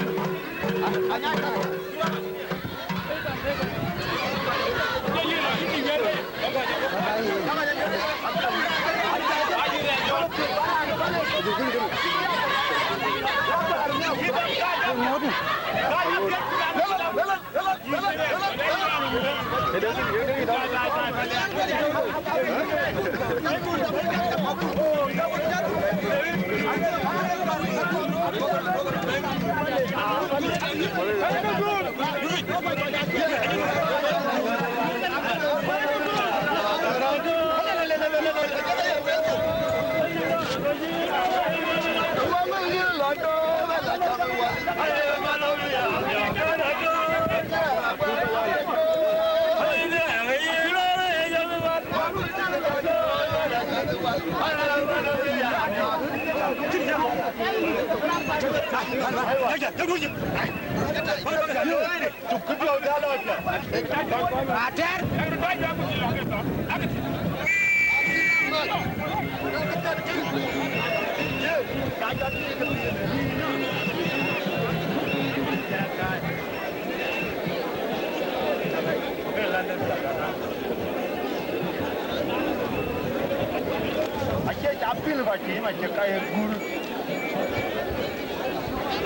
Acie ca pil kɔc tim, acie ka ye gur.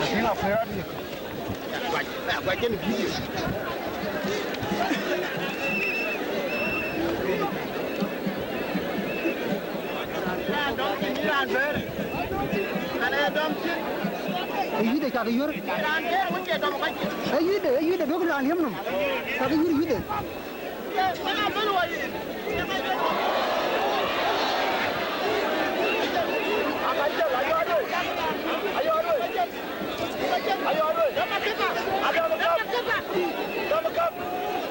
Acie na pera di. Guac, guac kën video. Ë yïde cak yuɔr. Ë yïde, ë yïde, duɔ̈k raan liëm nɔm. Cak yuɔr yïde.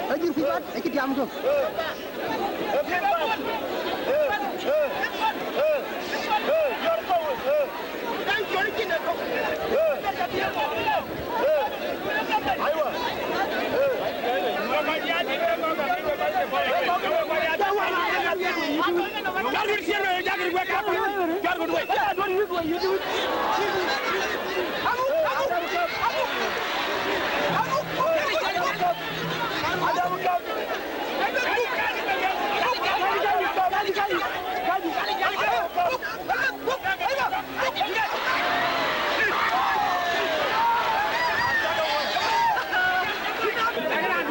Ajur kuibat, acï tiam kök.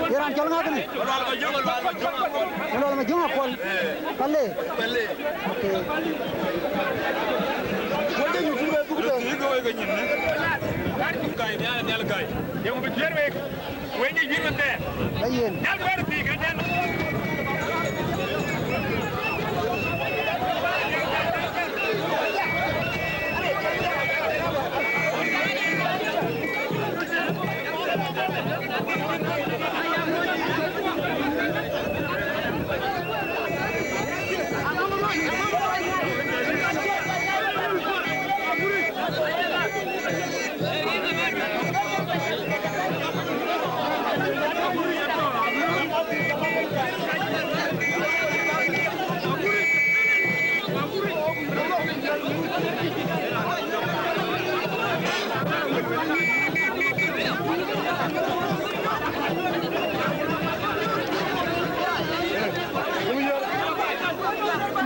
Ye raan cɔl ŋa kënë? Malual Majöŋ Akuɔl. Pale. Okay. Yen.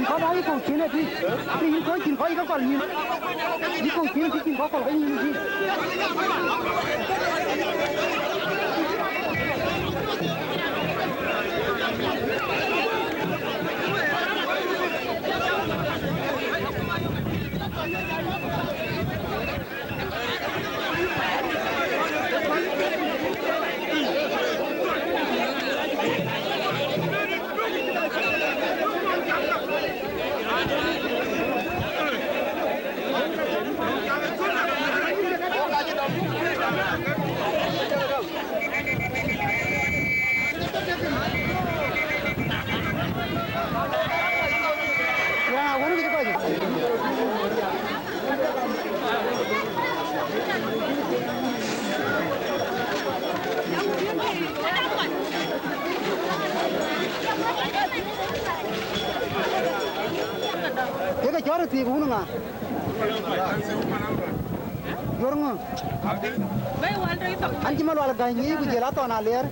Kɔc ayï kɔ̈u cïn ë tïc, yïn kɔc cïn kɔc ke kɔl nyïn, yï kɔ̈u cïn tïc cïn kɔc kɔl ke nyïn tïc. Yeke cɔɔr ë thiëëk wun ŋa? Yuɔr ŋö? An cï Malual Gäny ŋic ku jël Athɔn Aliɛɛr.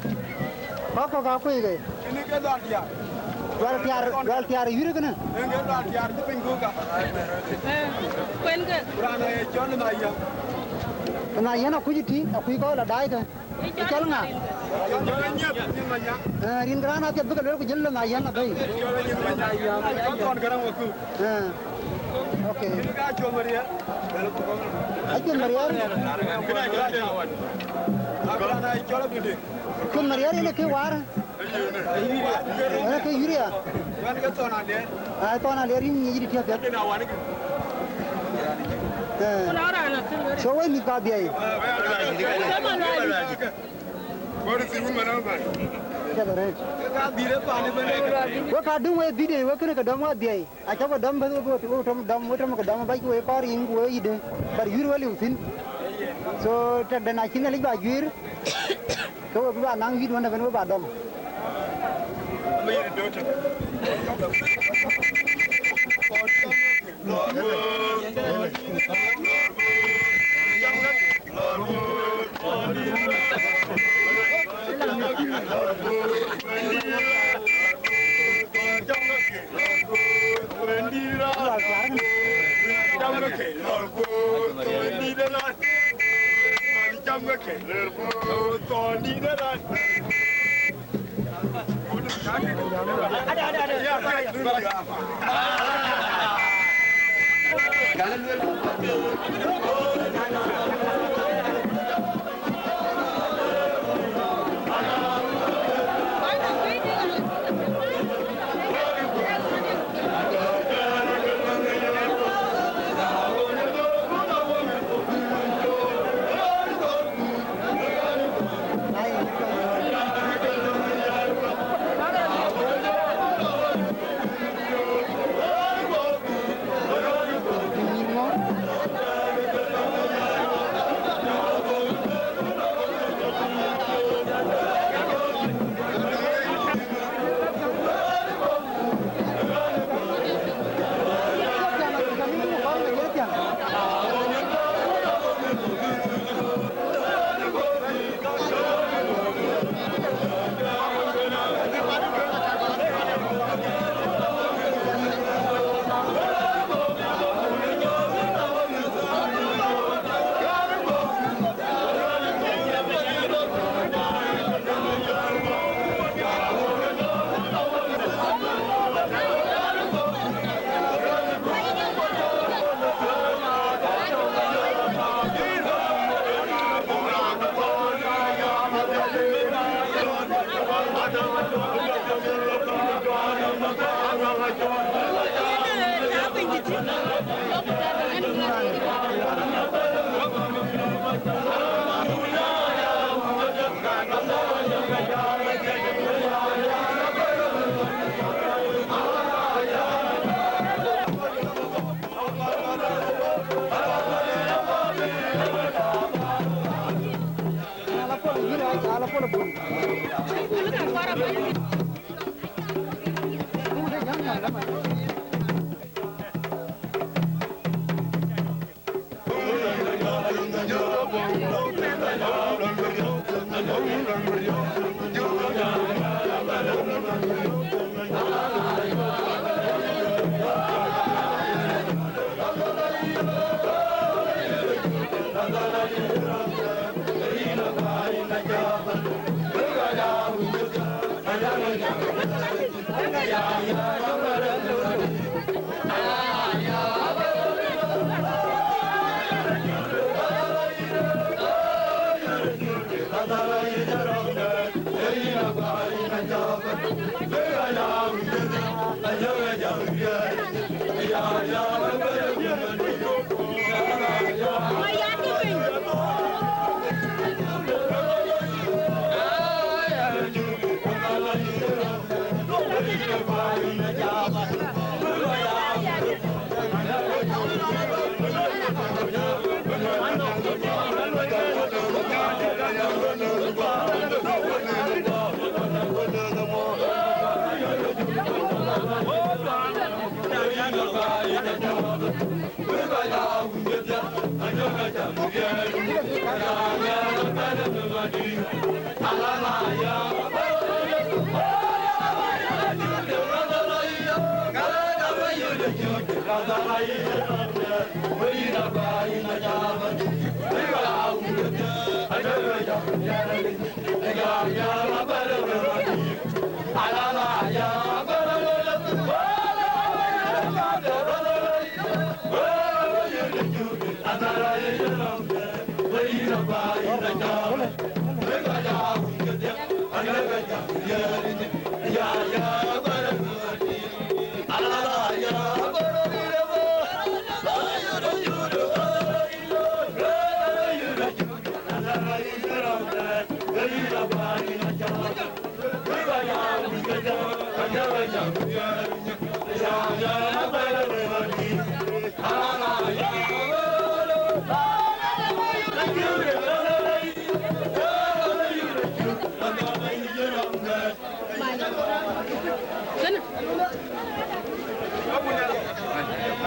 Kɔ̈k kɔ̈k aa kueek ë. Ënë ke Lual Tiaar. Lual Tiaar, Lual Tiaar ë yurë kënë. Ënë ke Lual Tiaar cï piny guka. Kuen ke. Ku raan ë cɔl Lëŋ Ayiɛn. Lëŋ Ayiɛn akuc ë tï, akuc kɔ̈k la daai kë. Ë cɔl ŋa? Cɔl Anyieth Nyin Manyaŋ. Ee, rin ke raan apiɛth bï ke lueel ku jël Lëŋ Ayiɛn abɛ̈i. Cɔl Anyieth Manyaŋ. Cɔl Thɔn Gäräŋ Wakuu. Ee, okay. Ënë ke Acuɔl Mariɛɛr. Acuɔl Mariɛɛr. Kënë acɔl Acawan. Abï raan ë cɔl Abï Deŋ. Col Mariɛɛr yen ë ke waar. Yen ë ke yïr ya. Wan ke Thɔn Aliɛɛr. Ai, Thɔn Aliɛɛr yïn ŋic yï tiɛ̈th piɛth. Ë. So wek mïth ka dhiɛi. Piɛth arëët. Wek ka döŋ wek video wek kënë ke dɔm wa dhiɛi. Acä we dɔm bɛ̈th, we, we, we tɔm dɔm, we tɔm ke dɔm bac, we kɔɔr yïn ku we yïdë. But yïr we liu thïn. So, tɛ̈dɛ̈n acï Nhialic ba juiir, ke we bï ba naŋ wïït wën ëbën we ba dɔm.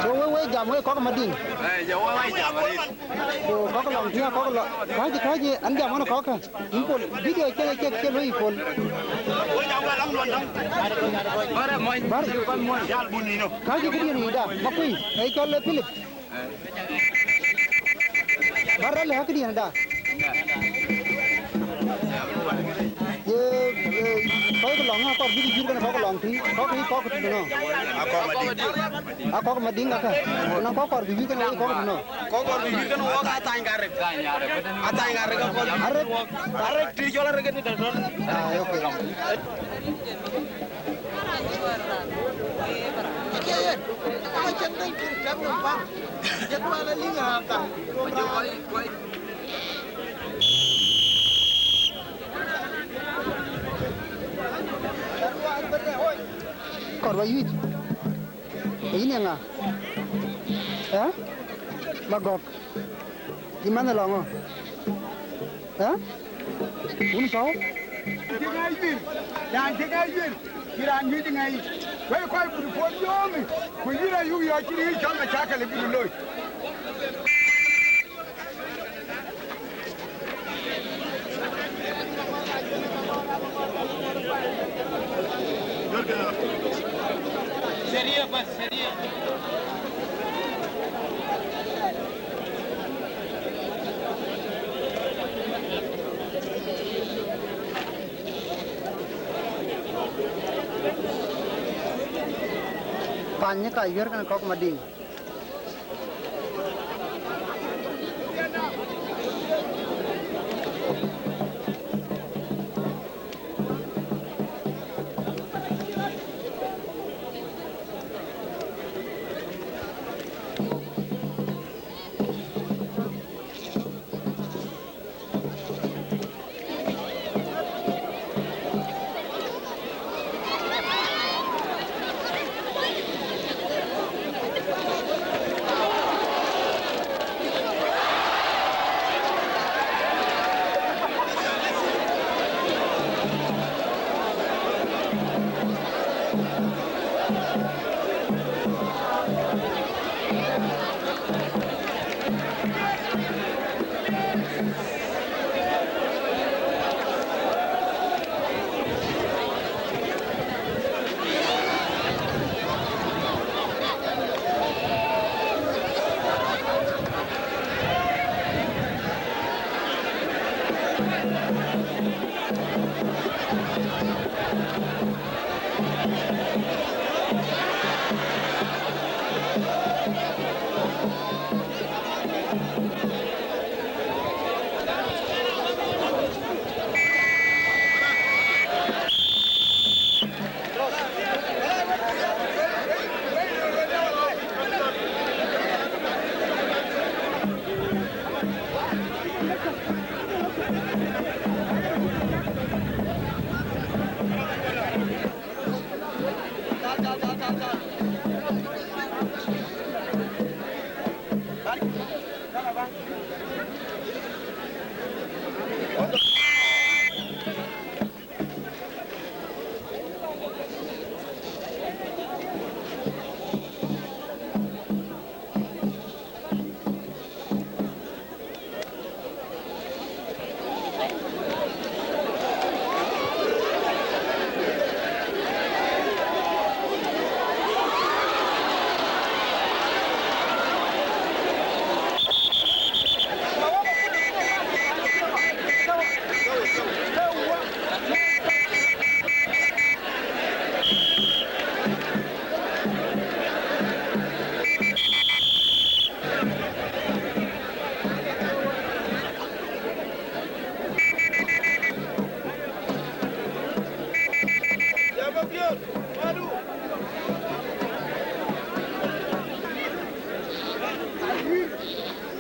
So we, we jam we kɔ̈k Madiŋ. Ku kɔ̈k lɔŋ tïŋ, kɔ̈k lɔŋ. Kääc, kääc, an jam ɣɔn kɔ̈k. Yïn Pol, video cï, cï, cï luɔi Pol. Bär, kääc këdiɛ̈n yic da, Makuei, ee cɔl Philip. Bär rɛ̈l ë këdiɛ̈n da. Ye, ye, kɔc ke lɔŋ, akɔɔr bïk juëc kën kɔ̈k lɔŋ tïŋ, kɔ̈k kï kɔ̈k tïŋ nɔ. Akɔɔr Madiŋ. Akɔɔr Madiŋ akë. Nɔŋ kɔ̈k kɔɔr bï juëc kën kɔ̈k tïŋ nɔ. Kɔc kɔɔr bï juëc kën wok aa thany ka rek. Aa thany ka rek, akɔɔr bï arek, wok. Arek, tït cɔl arek ë tït tɔ̈ tɔ̈. Ah, okay. Kɔɔr ba yuic. Yïn ee ŋa? Ë? Magɔ̈k. Yï manh ë lɔ ŋö? Ë? Wun Pɔ̈u? Cï ŋäc yuir, raan cï ŋäc yuir, cï raan nyuc ŋäc. Wek kɔc bï puɔ̈th yööŋ, ku yïn ayuk yɔ̈ɔ̈k cïn yï cɔl macakël bï looi. Pany ka yuɛ̈r kën kɔ̈k Madiŋ.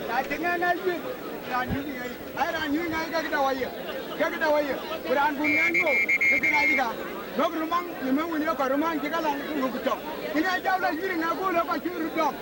Na cï ŋɛk ŋɛk juëc, raan nyuc ŋɛk, ai raan nyuc ŋɛk kek dau aye, kek dau aye, ku raan buk ŋɛk ŋo, ke kën acï ka. Lok rumaŋ, yï mɛ̈ wën ye kɔc rumaŋ cï ka lɔ, ku luk tɔŋ. Yïn ee jam la yïn ŋɛk ku lok kɔc cï rut dɔm.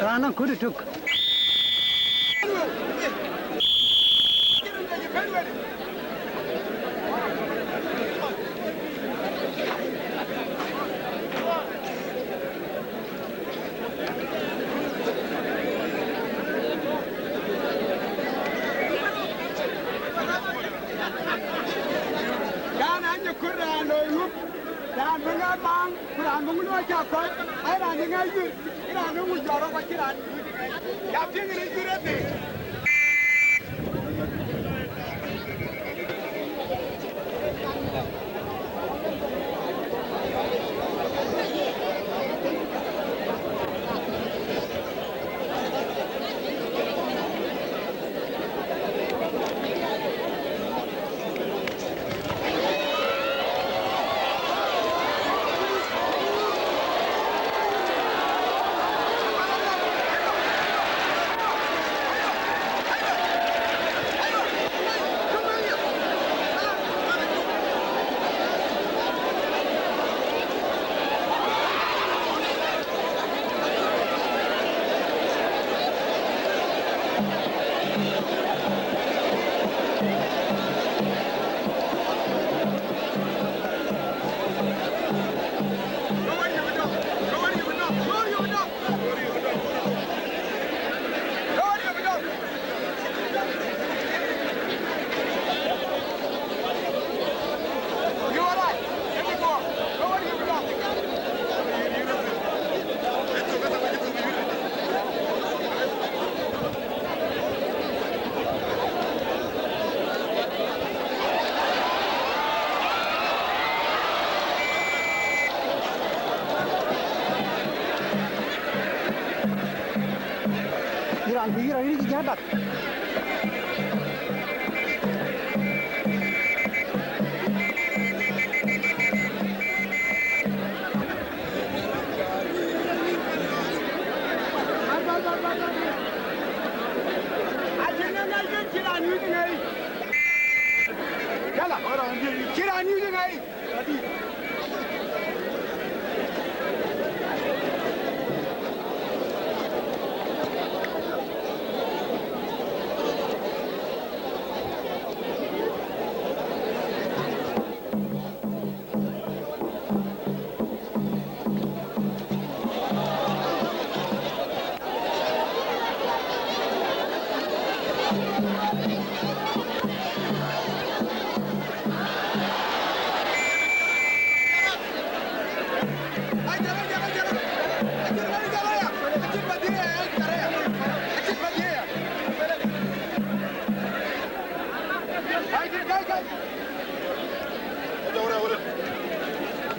Raan nɔŋ kööt ë tök. Raan anyï kut raan loi ŋup, raan bï ŋa maŋ, ku raan bï ŋu loi cä kɔc, ai raan bï ŋa yïr, ë raan bï ŋu jɔt rɔt, acï raan yïr. Ya piŋ ënë yïr ëbï. Yïn raan bï yïn raan yïn cï jäl dak. Acïn ë ŋäc ke cï raan nyuc ŋäc. Yala, cï raan nyuc ŋäc.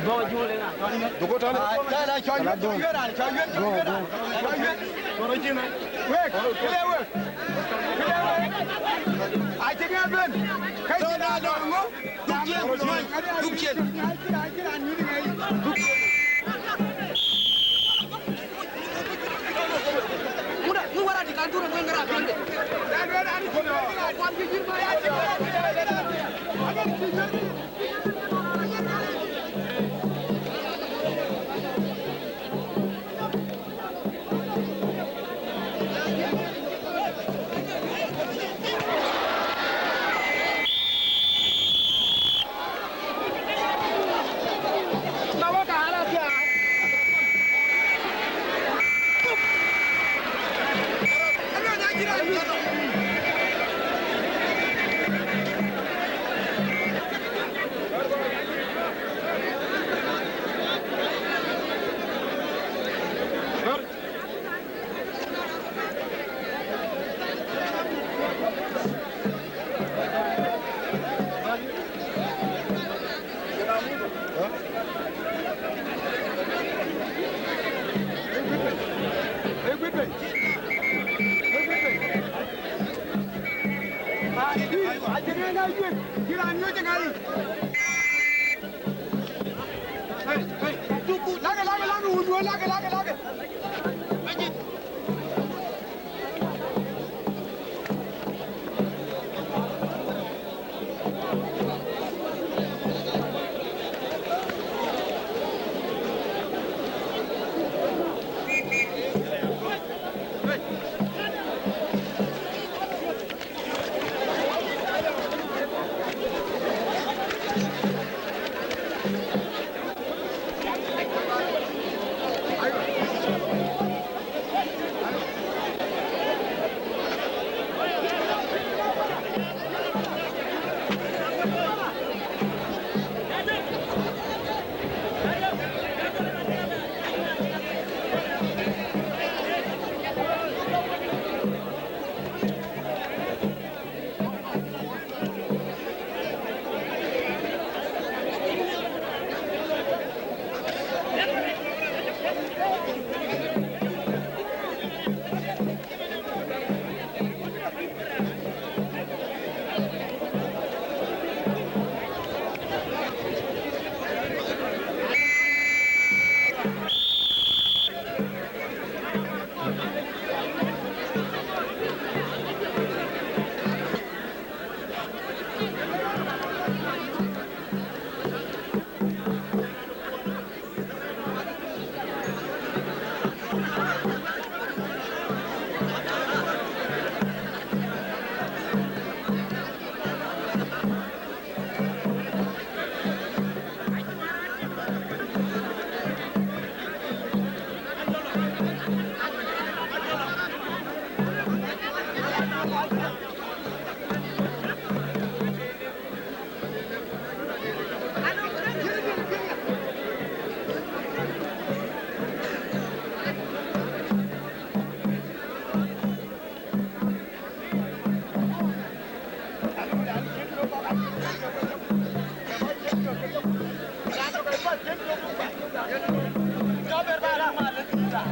Duku tɔ̈. Ai, la, la, cɔl Yuet, cɔl Yuet, cɔl Yuet, cɔl Yuet. Wek, clear wek. Clear wek. Ai, cï ŋa ben. Ka cï na dɔr ŋö? Duk cien, duk cien. Duk cien.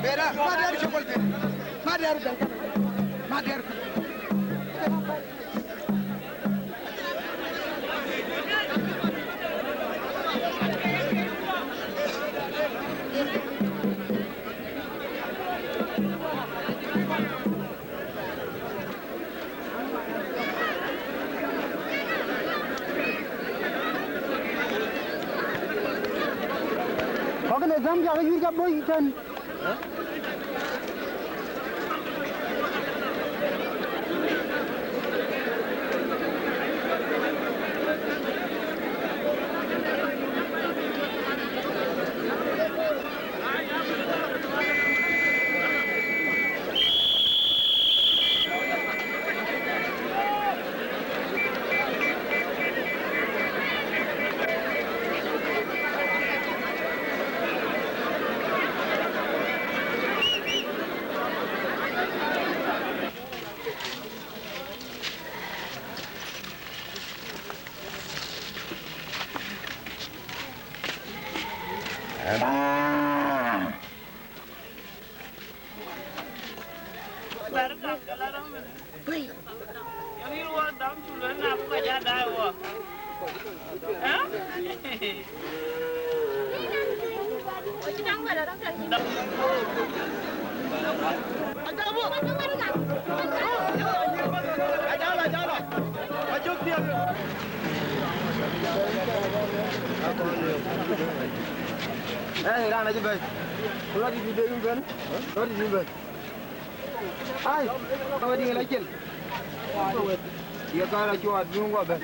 Bera, ma der shokol den. Ma der ben. Ma der. Kɔc ke Zambia ke yïr ke bɔ̈ tɛ̈n. Eh, raan acï bɛ̈n. Rɔt dït bï bɛ̈n. Rɔt dït bï bɛ̈n. Ai, ka wä diŋ la cil. Ye ka la cuat biŋ gua bɛ̈n.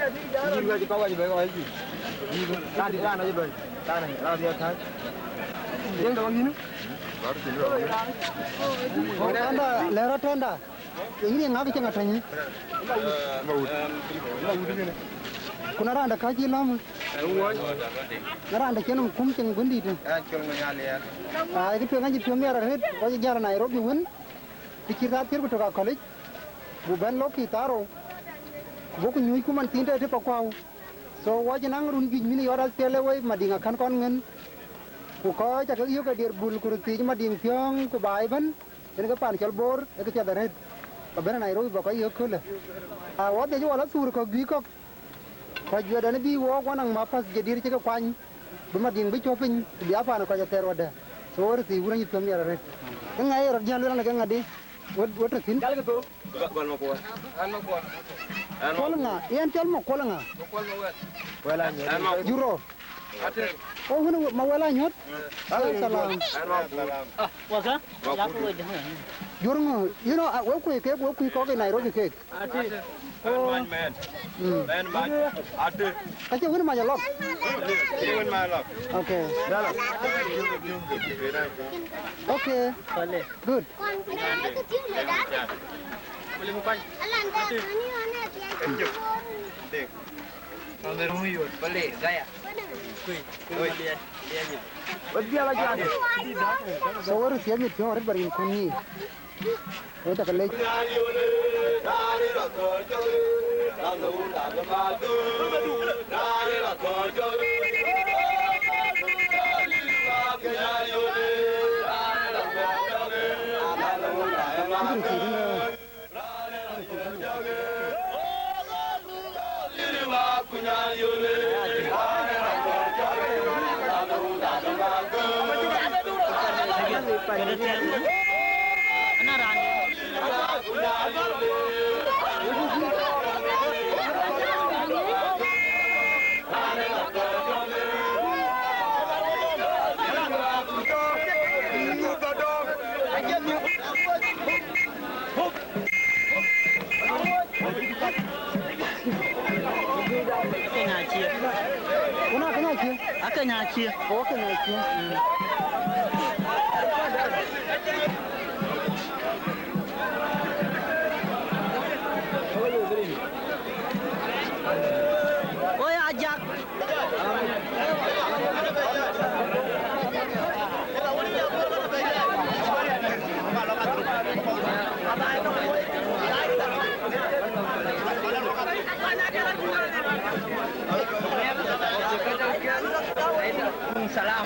Yïn wä cï ka wä cï bɛ̈n, ka wä cï. Raan dït raan acï bɛ̈n. Raan, raan diɛt thac. Yen dɔŋ yïn. Tɔnda, lɛ̈r rɔt tɔnda. Yïn ye ŋak cieŋ atɔ̈ny. Ku na raan de ka cï lɔ̈m. Na raan de cïn kum cieŋ guëndït. Ai, kë tueŋ acï piɔ̈u miɛt arëët, kɔc jäl Nairobi wën. Kë cï thaa thiëër ku tök akɔ̈lic. Ku bɛ̈n lɔ̈k kï thaarou. Ku bɔ̈ ku nyuc ku man thiin tëë tï pakuau. So, wɔ cï naŋ run juëc mïn yɔt aspiɛl ë wei Madiŋ akän kɔn ŋën. Ku kɔc ca ke yök ke dier bul ku röt thiic Madiŋ piɔ̈ɔ̈ŋ ku baai ëbën. Yen ke pan cɔl Bor, ee ke piɛth arëët, ba bɛ̈n Nairobi ba kɔc yök köölë. A wɔ dhiëc wɔ la thuur kɔ̈k juëc kɔ̈k, kɔc juëc dɛn bï wɔ wanaŋ mapas jadid cï ke kuany, bï Madiŋ bï cɔ̈p piny, ku bï a pan kɔc athɛɛr wadë. So wɔ röt thiic wun anyï piɔ̈u miɛt arëët. Ke ŋa ye rɔt jäl luel an, ke ŋa di? Wet, wet röt thïn. Gɔl Makuɔl. Kuɔl ŋa? Yen cɔl Makuɔl ŋa? Juro. Oh, wun ma wël anyuɔ̈th? Salam. Waka? Jur ŋö? You know, uh, we kuc kek, we kuc kɔ̈k in Nairobi kek. Oh. Mm. Ka cï wun mac alɔk? Okay. Okay. Good. So where is your meat? Pure red, but in Kuni. What a college. Kenya cie. Kuna Kenya cie. A Kenya cie. Oh, Kenya cie. Mm. Oh, yeah, Jack. Salam.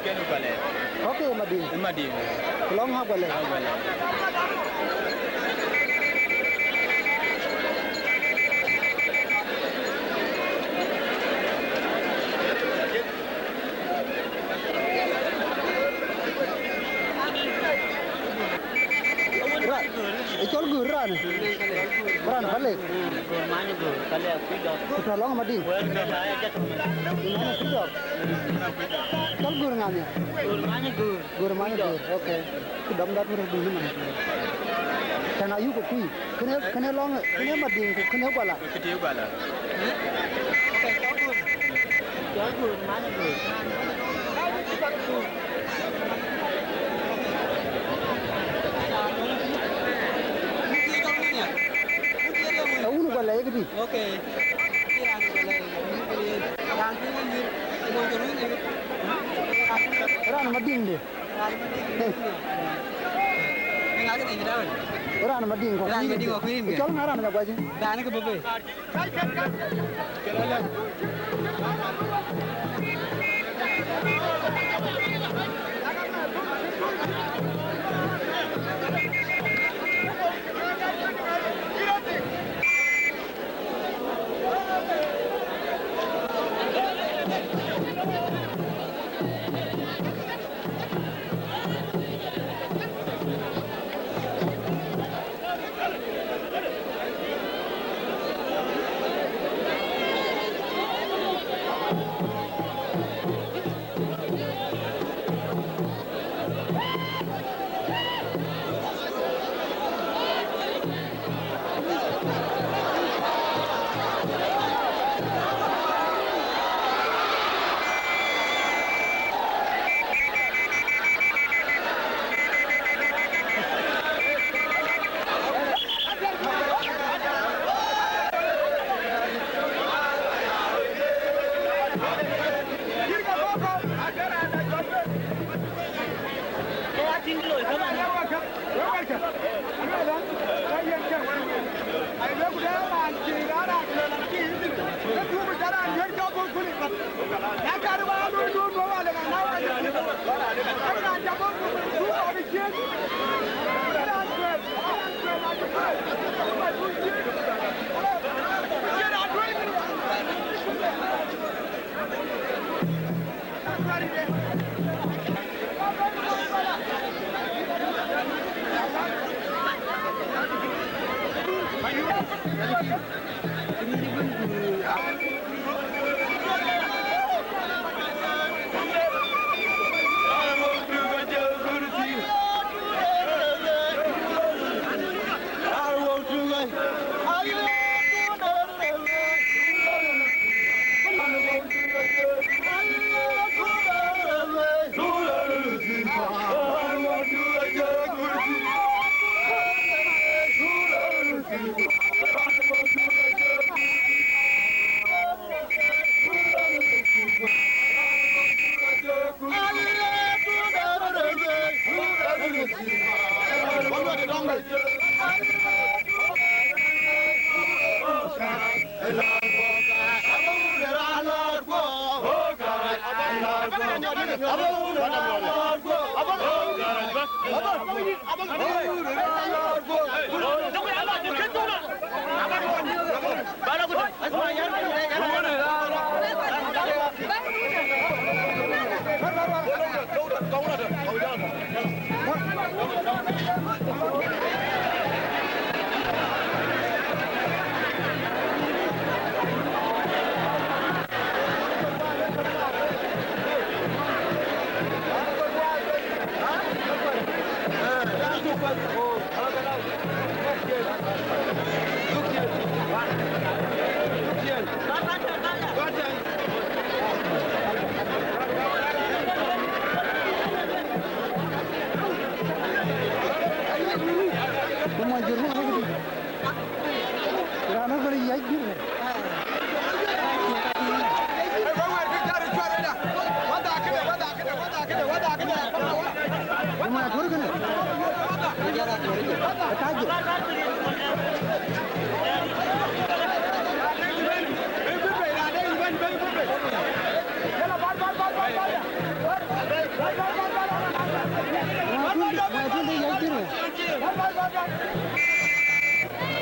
Yen Gualek. Kɔ̈k ke Madiŋ. Ë Madiŋ. Ku lɔŋ Agualek. Agualek. Ra-, ë cɔl Gör raan. Raan Palek. Gör many Gör, Palek Kuidɔk. Ku tɔ̈ lɔŋ Madiŋ. Wër ke la ya jat. Many Kuidɔk. Cɔl Gör ŋa nhial? Gör many Gör. Gör many Gör, okay. Ku dɔm dat wër dun man. Tɛ̈n ayuk ke kui. Kënë, kënë lɔŋ, kënë Madiŋ ku kënë Guala. Këtï Guala. Cɔl Gör. Cɔl Gör many Gör. Awun Guala ye këtï. Okay. Raan Madiŋ de. Raan Madiŋ kɔ̈k. Raan Madiŋ kɔ̈k. Cɔl ŋa raan nya guac? Raan ke bebe.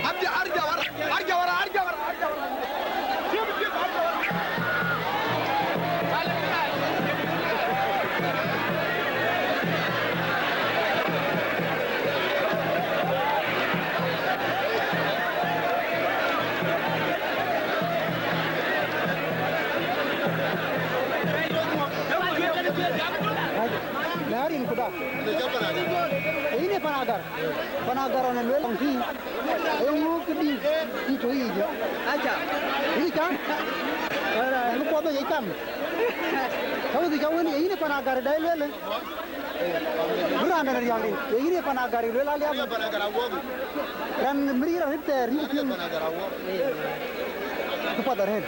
Arja, arja wara, arja wara, arja wara, arja wara. Na rin ku dak. Ee yïn ee pan agar. Pan agar ɣɔn ë lueel ɣɔn kï. Ee ŋö këdï yï tɔ̈ yiic? Aca. Yïn cam? Ë, ë, ŋö puɔth ë ye cam? Ka wëdhï ca wën, ee yïn ee pan agar dai lueel? Bï raan dɛn riääk rin. Ee yïn ee pan agar lueel aliap? Raan mïr yïn arëët thɛɛr yï piŋ. Këpath arëët.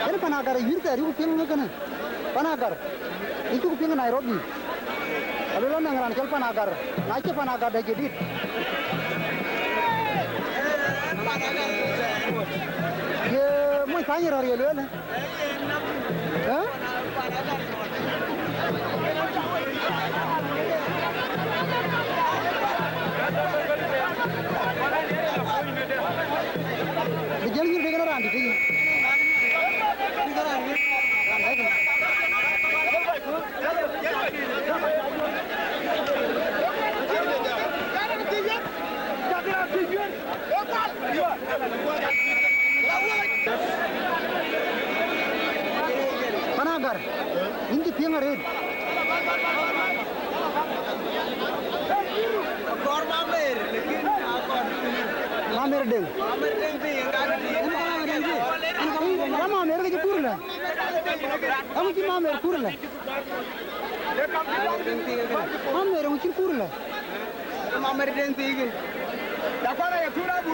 Kënë pan agar ë yïr thɛɛr yï piŋ ŋö kënë? Pan agar. Yïn cuk piŋ ë Nairobi. Aluel anɔŋ raan cɔl pan agar. Na cï pan agar dɛ jadid. Ye moc pany rɔ̈r ye lueel. Ë? Bï jäl nyïïr dek ënë raan dït ë yï. Pan agar, yïn cï piŋ arëët. Akɔr Mamer, lakin akɔr Mamer Deŋ. Mamer Deŋ piny, ŋak piny. Ë Mamer ke cï pur lë. Ë cï Mamer pur lë. Mamer ë cï pur lë. Mamer Deŋ piny.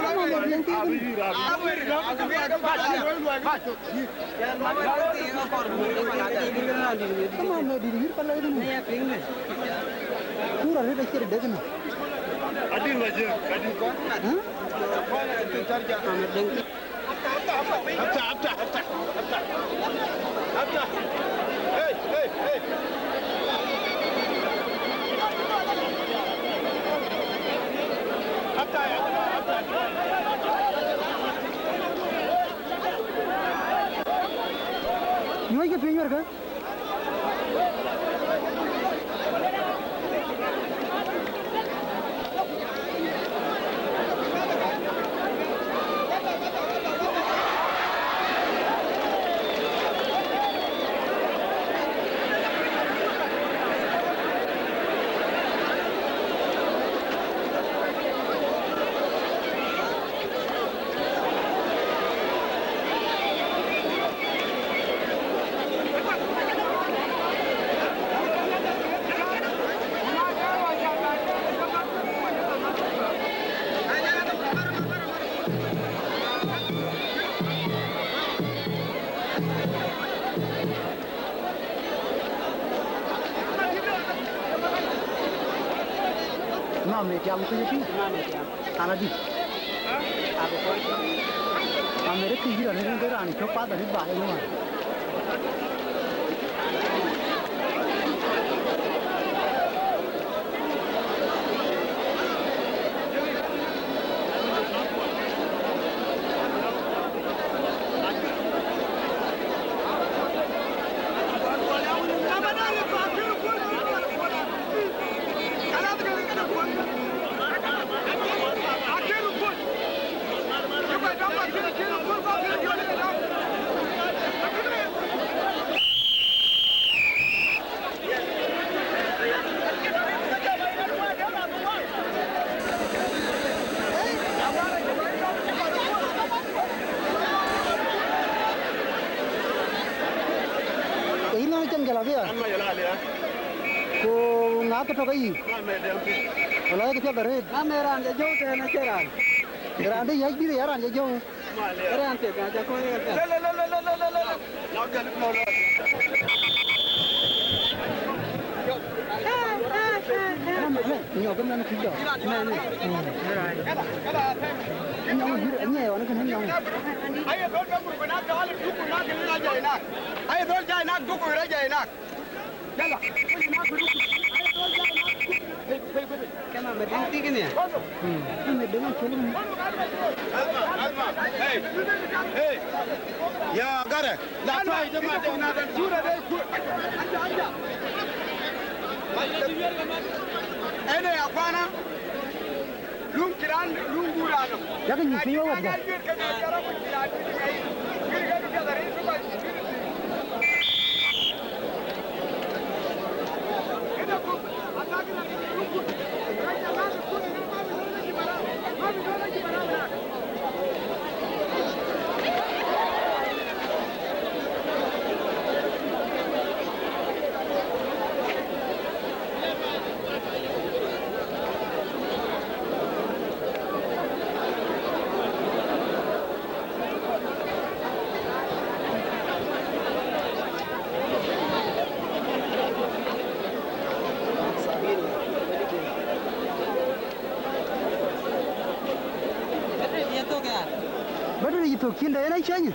Mamer Deŋ piny. Mamer dït yïr pa lɛ̈i kënë. Kur arëët acie dek kënë. Adï ma jëk, adï. Hä? After, after, after, after. After. Hey, hey, hey. After, after, after. Nyuɔckë piny wërkë. Mama, jam kuc ëtï. Mama, jam. An adï. An adï. An adï kë yïr arëët ke raan cök path arëët ba ë ŋuan. Ee yïn nɔn cam jɔl abï ya? An ma jɔl alia. Ku ŋa ke tɔ̈ ke yï? Ma me dem pi. Wala ke piɛth arëët. Ma me raan jɔ jɔu tɛ̈n acie raan. Raan dï yäc bï ya raan jɔ jɔu. Raan tek aca kɔc ë thɛl. Nyɔk ëmɛn kuc dɔ̈. Ëmɛn. Nyɔŋ yïr, anyiɛɛi ɣɔn kënë nyɔŋ. Aye dhöl bɛ kur ku nak tɔ̈ alë duk ku nak kënë rac jai nak. Aye dhöl jai nak duk ku rac jai nak. Yala. Hey, hey. Ya gare. La tuai de ma de na de sura de ku. Ene ya kwana. Lum kiran, lum gurano. Yak nyi piny wawat ga. Battery yï thök cïn dɛ, yen acäny.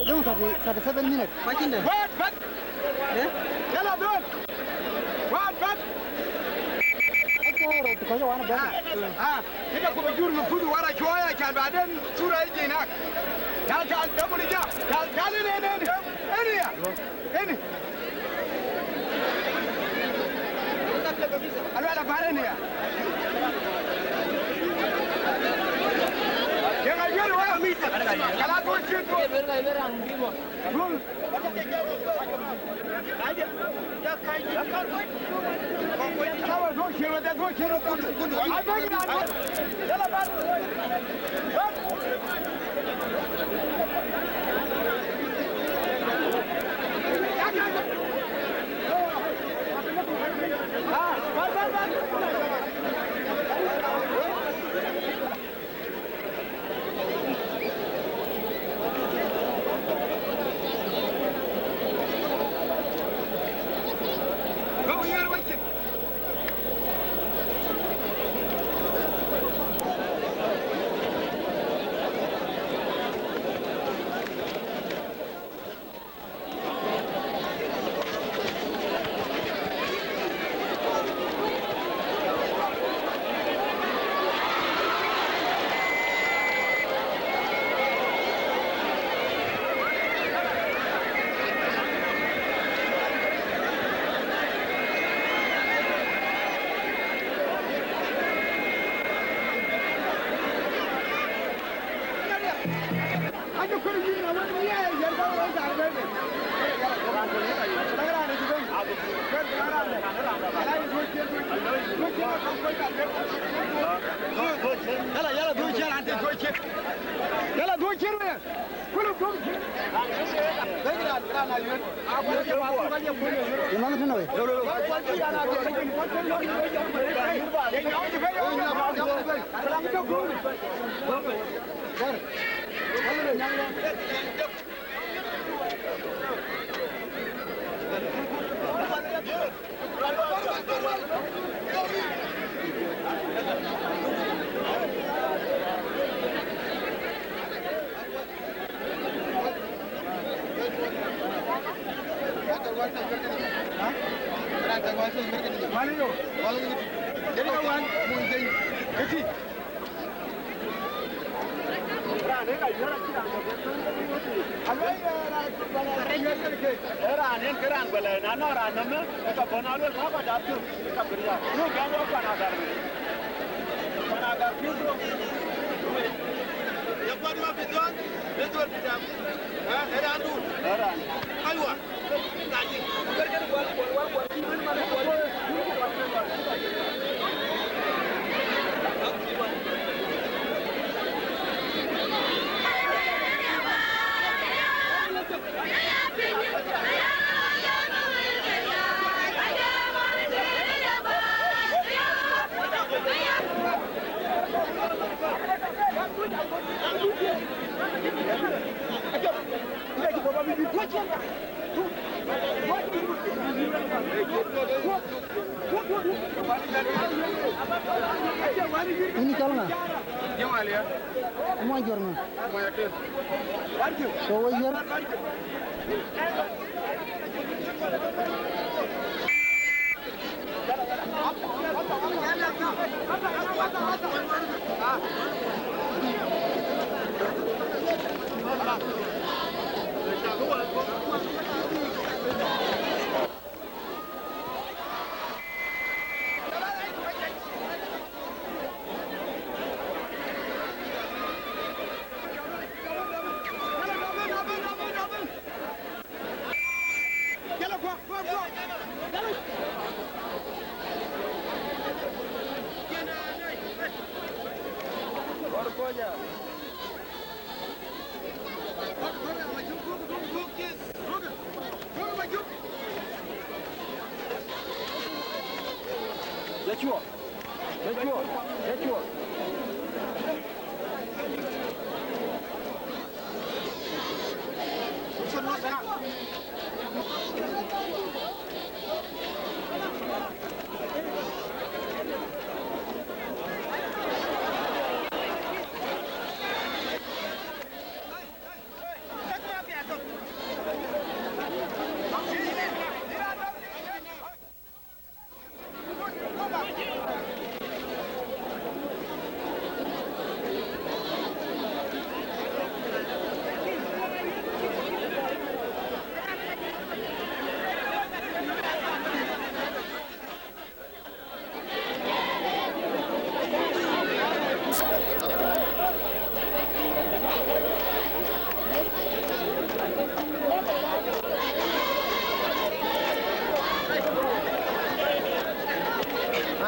Dong thirty, thirty-seven minutes. Wait, wait. Eh? Yala, dong. Wait, wait. Acha ro tu ko wana ba. Ah, ah. Ita ku bajur mu kudu wara choya chan baden sura yiji nak. Tal, tal, damu ni ja. Tal, tal, ne, ne, ne. Eni ya. Eni. Alwala bare ni ya. Yang ayo wa. Kala ko chito. Yala, yala, duɔ̈k ciɛ̈n, raan tëë duɔ̈k ciɛ̈n. Yala, duɔ̈k ciɛ̈n wek. Kulu duɔ̈k ciɛ̈n. Bɛ̈ny raan, raan ayuet. Abu ye ba ku ka ye ku ye. Imam tënë wek. Ee raan yen ke raan bɛ lɛ̈i, na nɔŋ raan nɔm, ee ka bɔ̈ na luel, ka kɔc aa piöth, ee ka bï riääk. Nu gɛ̈m wek kuan agar wei. Kuan agar piöth rou. Ye kuat ma bï dhuɔ̈n, bï dhuɔ̈n bï jam. Ha, ee raandu. Ee raan. Aywa. Na yï. Kërkën kuan, kuan, kuan, kuan. Yïn cɔl ŋa? Muɔny Jɔr ŋa? So wo Jɔr? Joshua. Joshua. Joshua.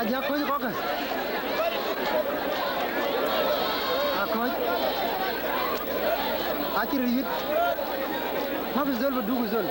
Aja kɔc kɔ̈k. Akɔc. Acï röt yït. Ŋäp zol bï duk zol.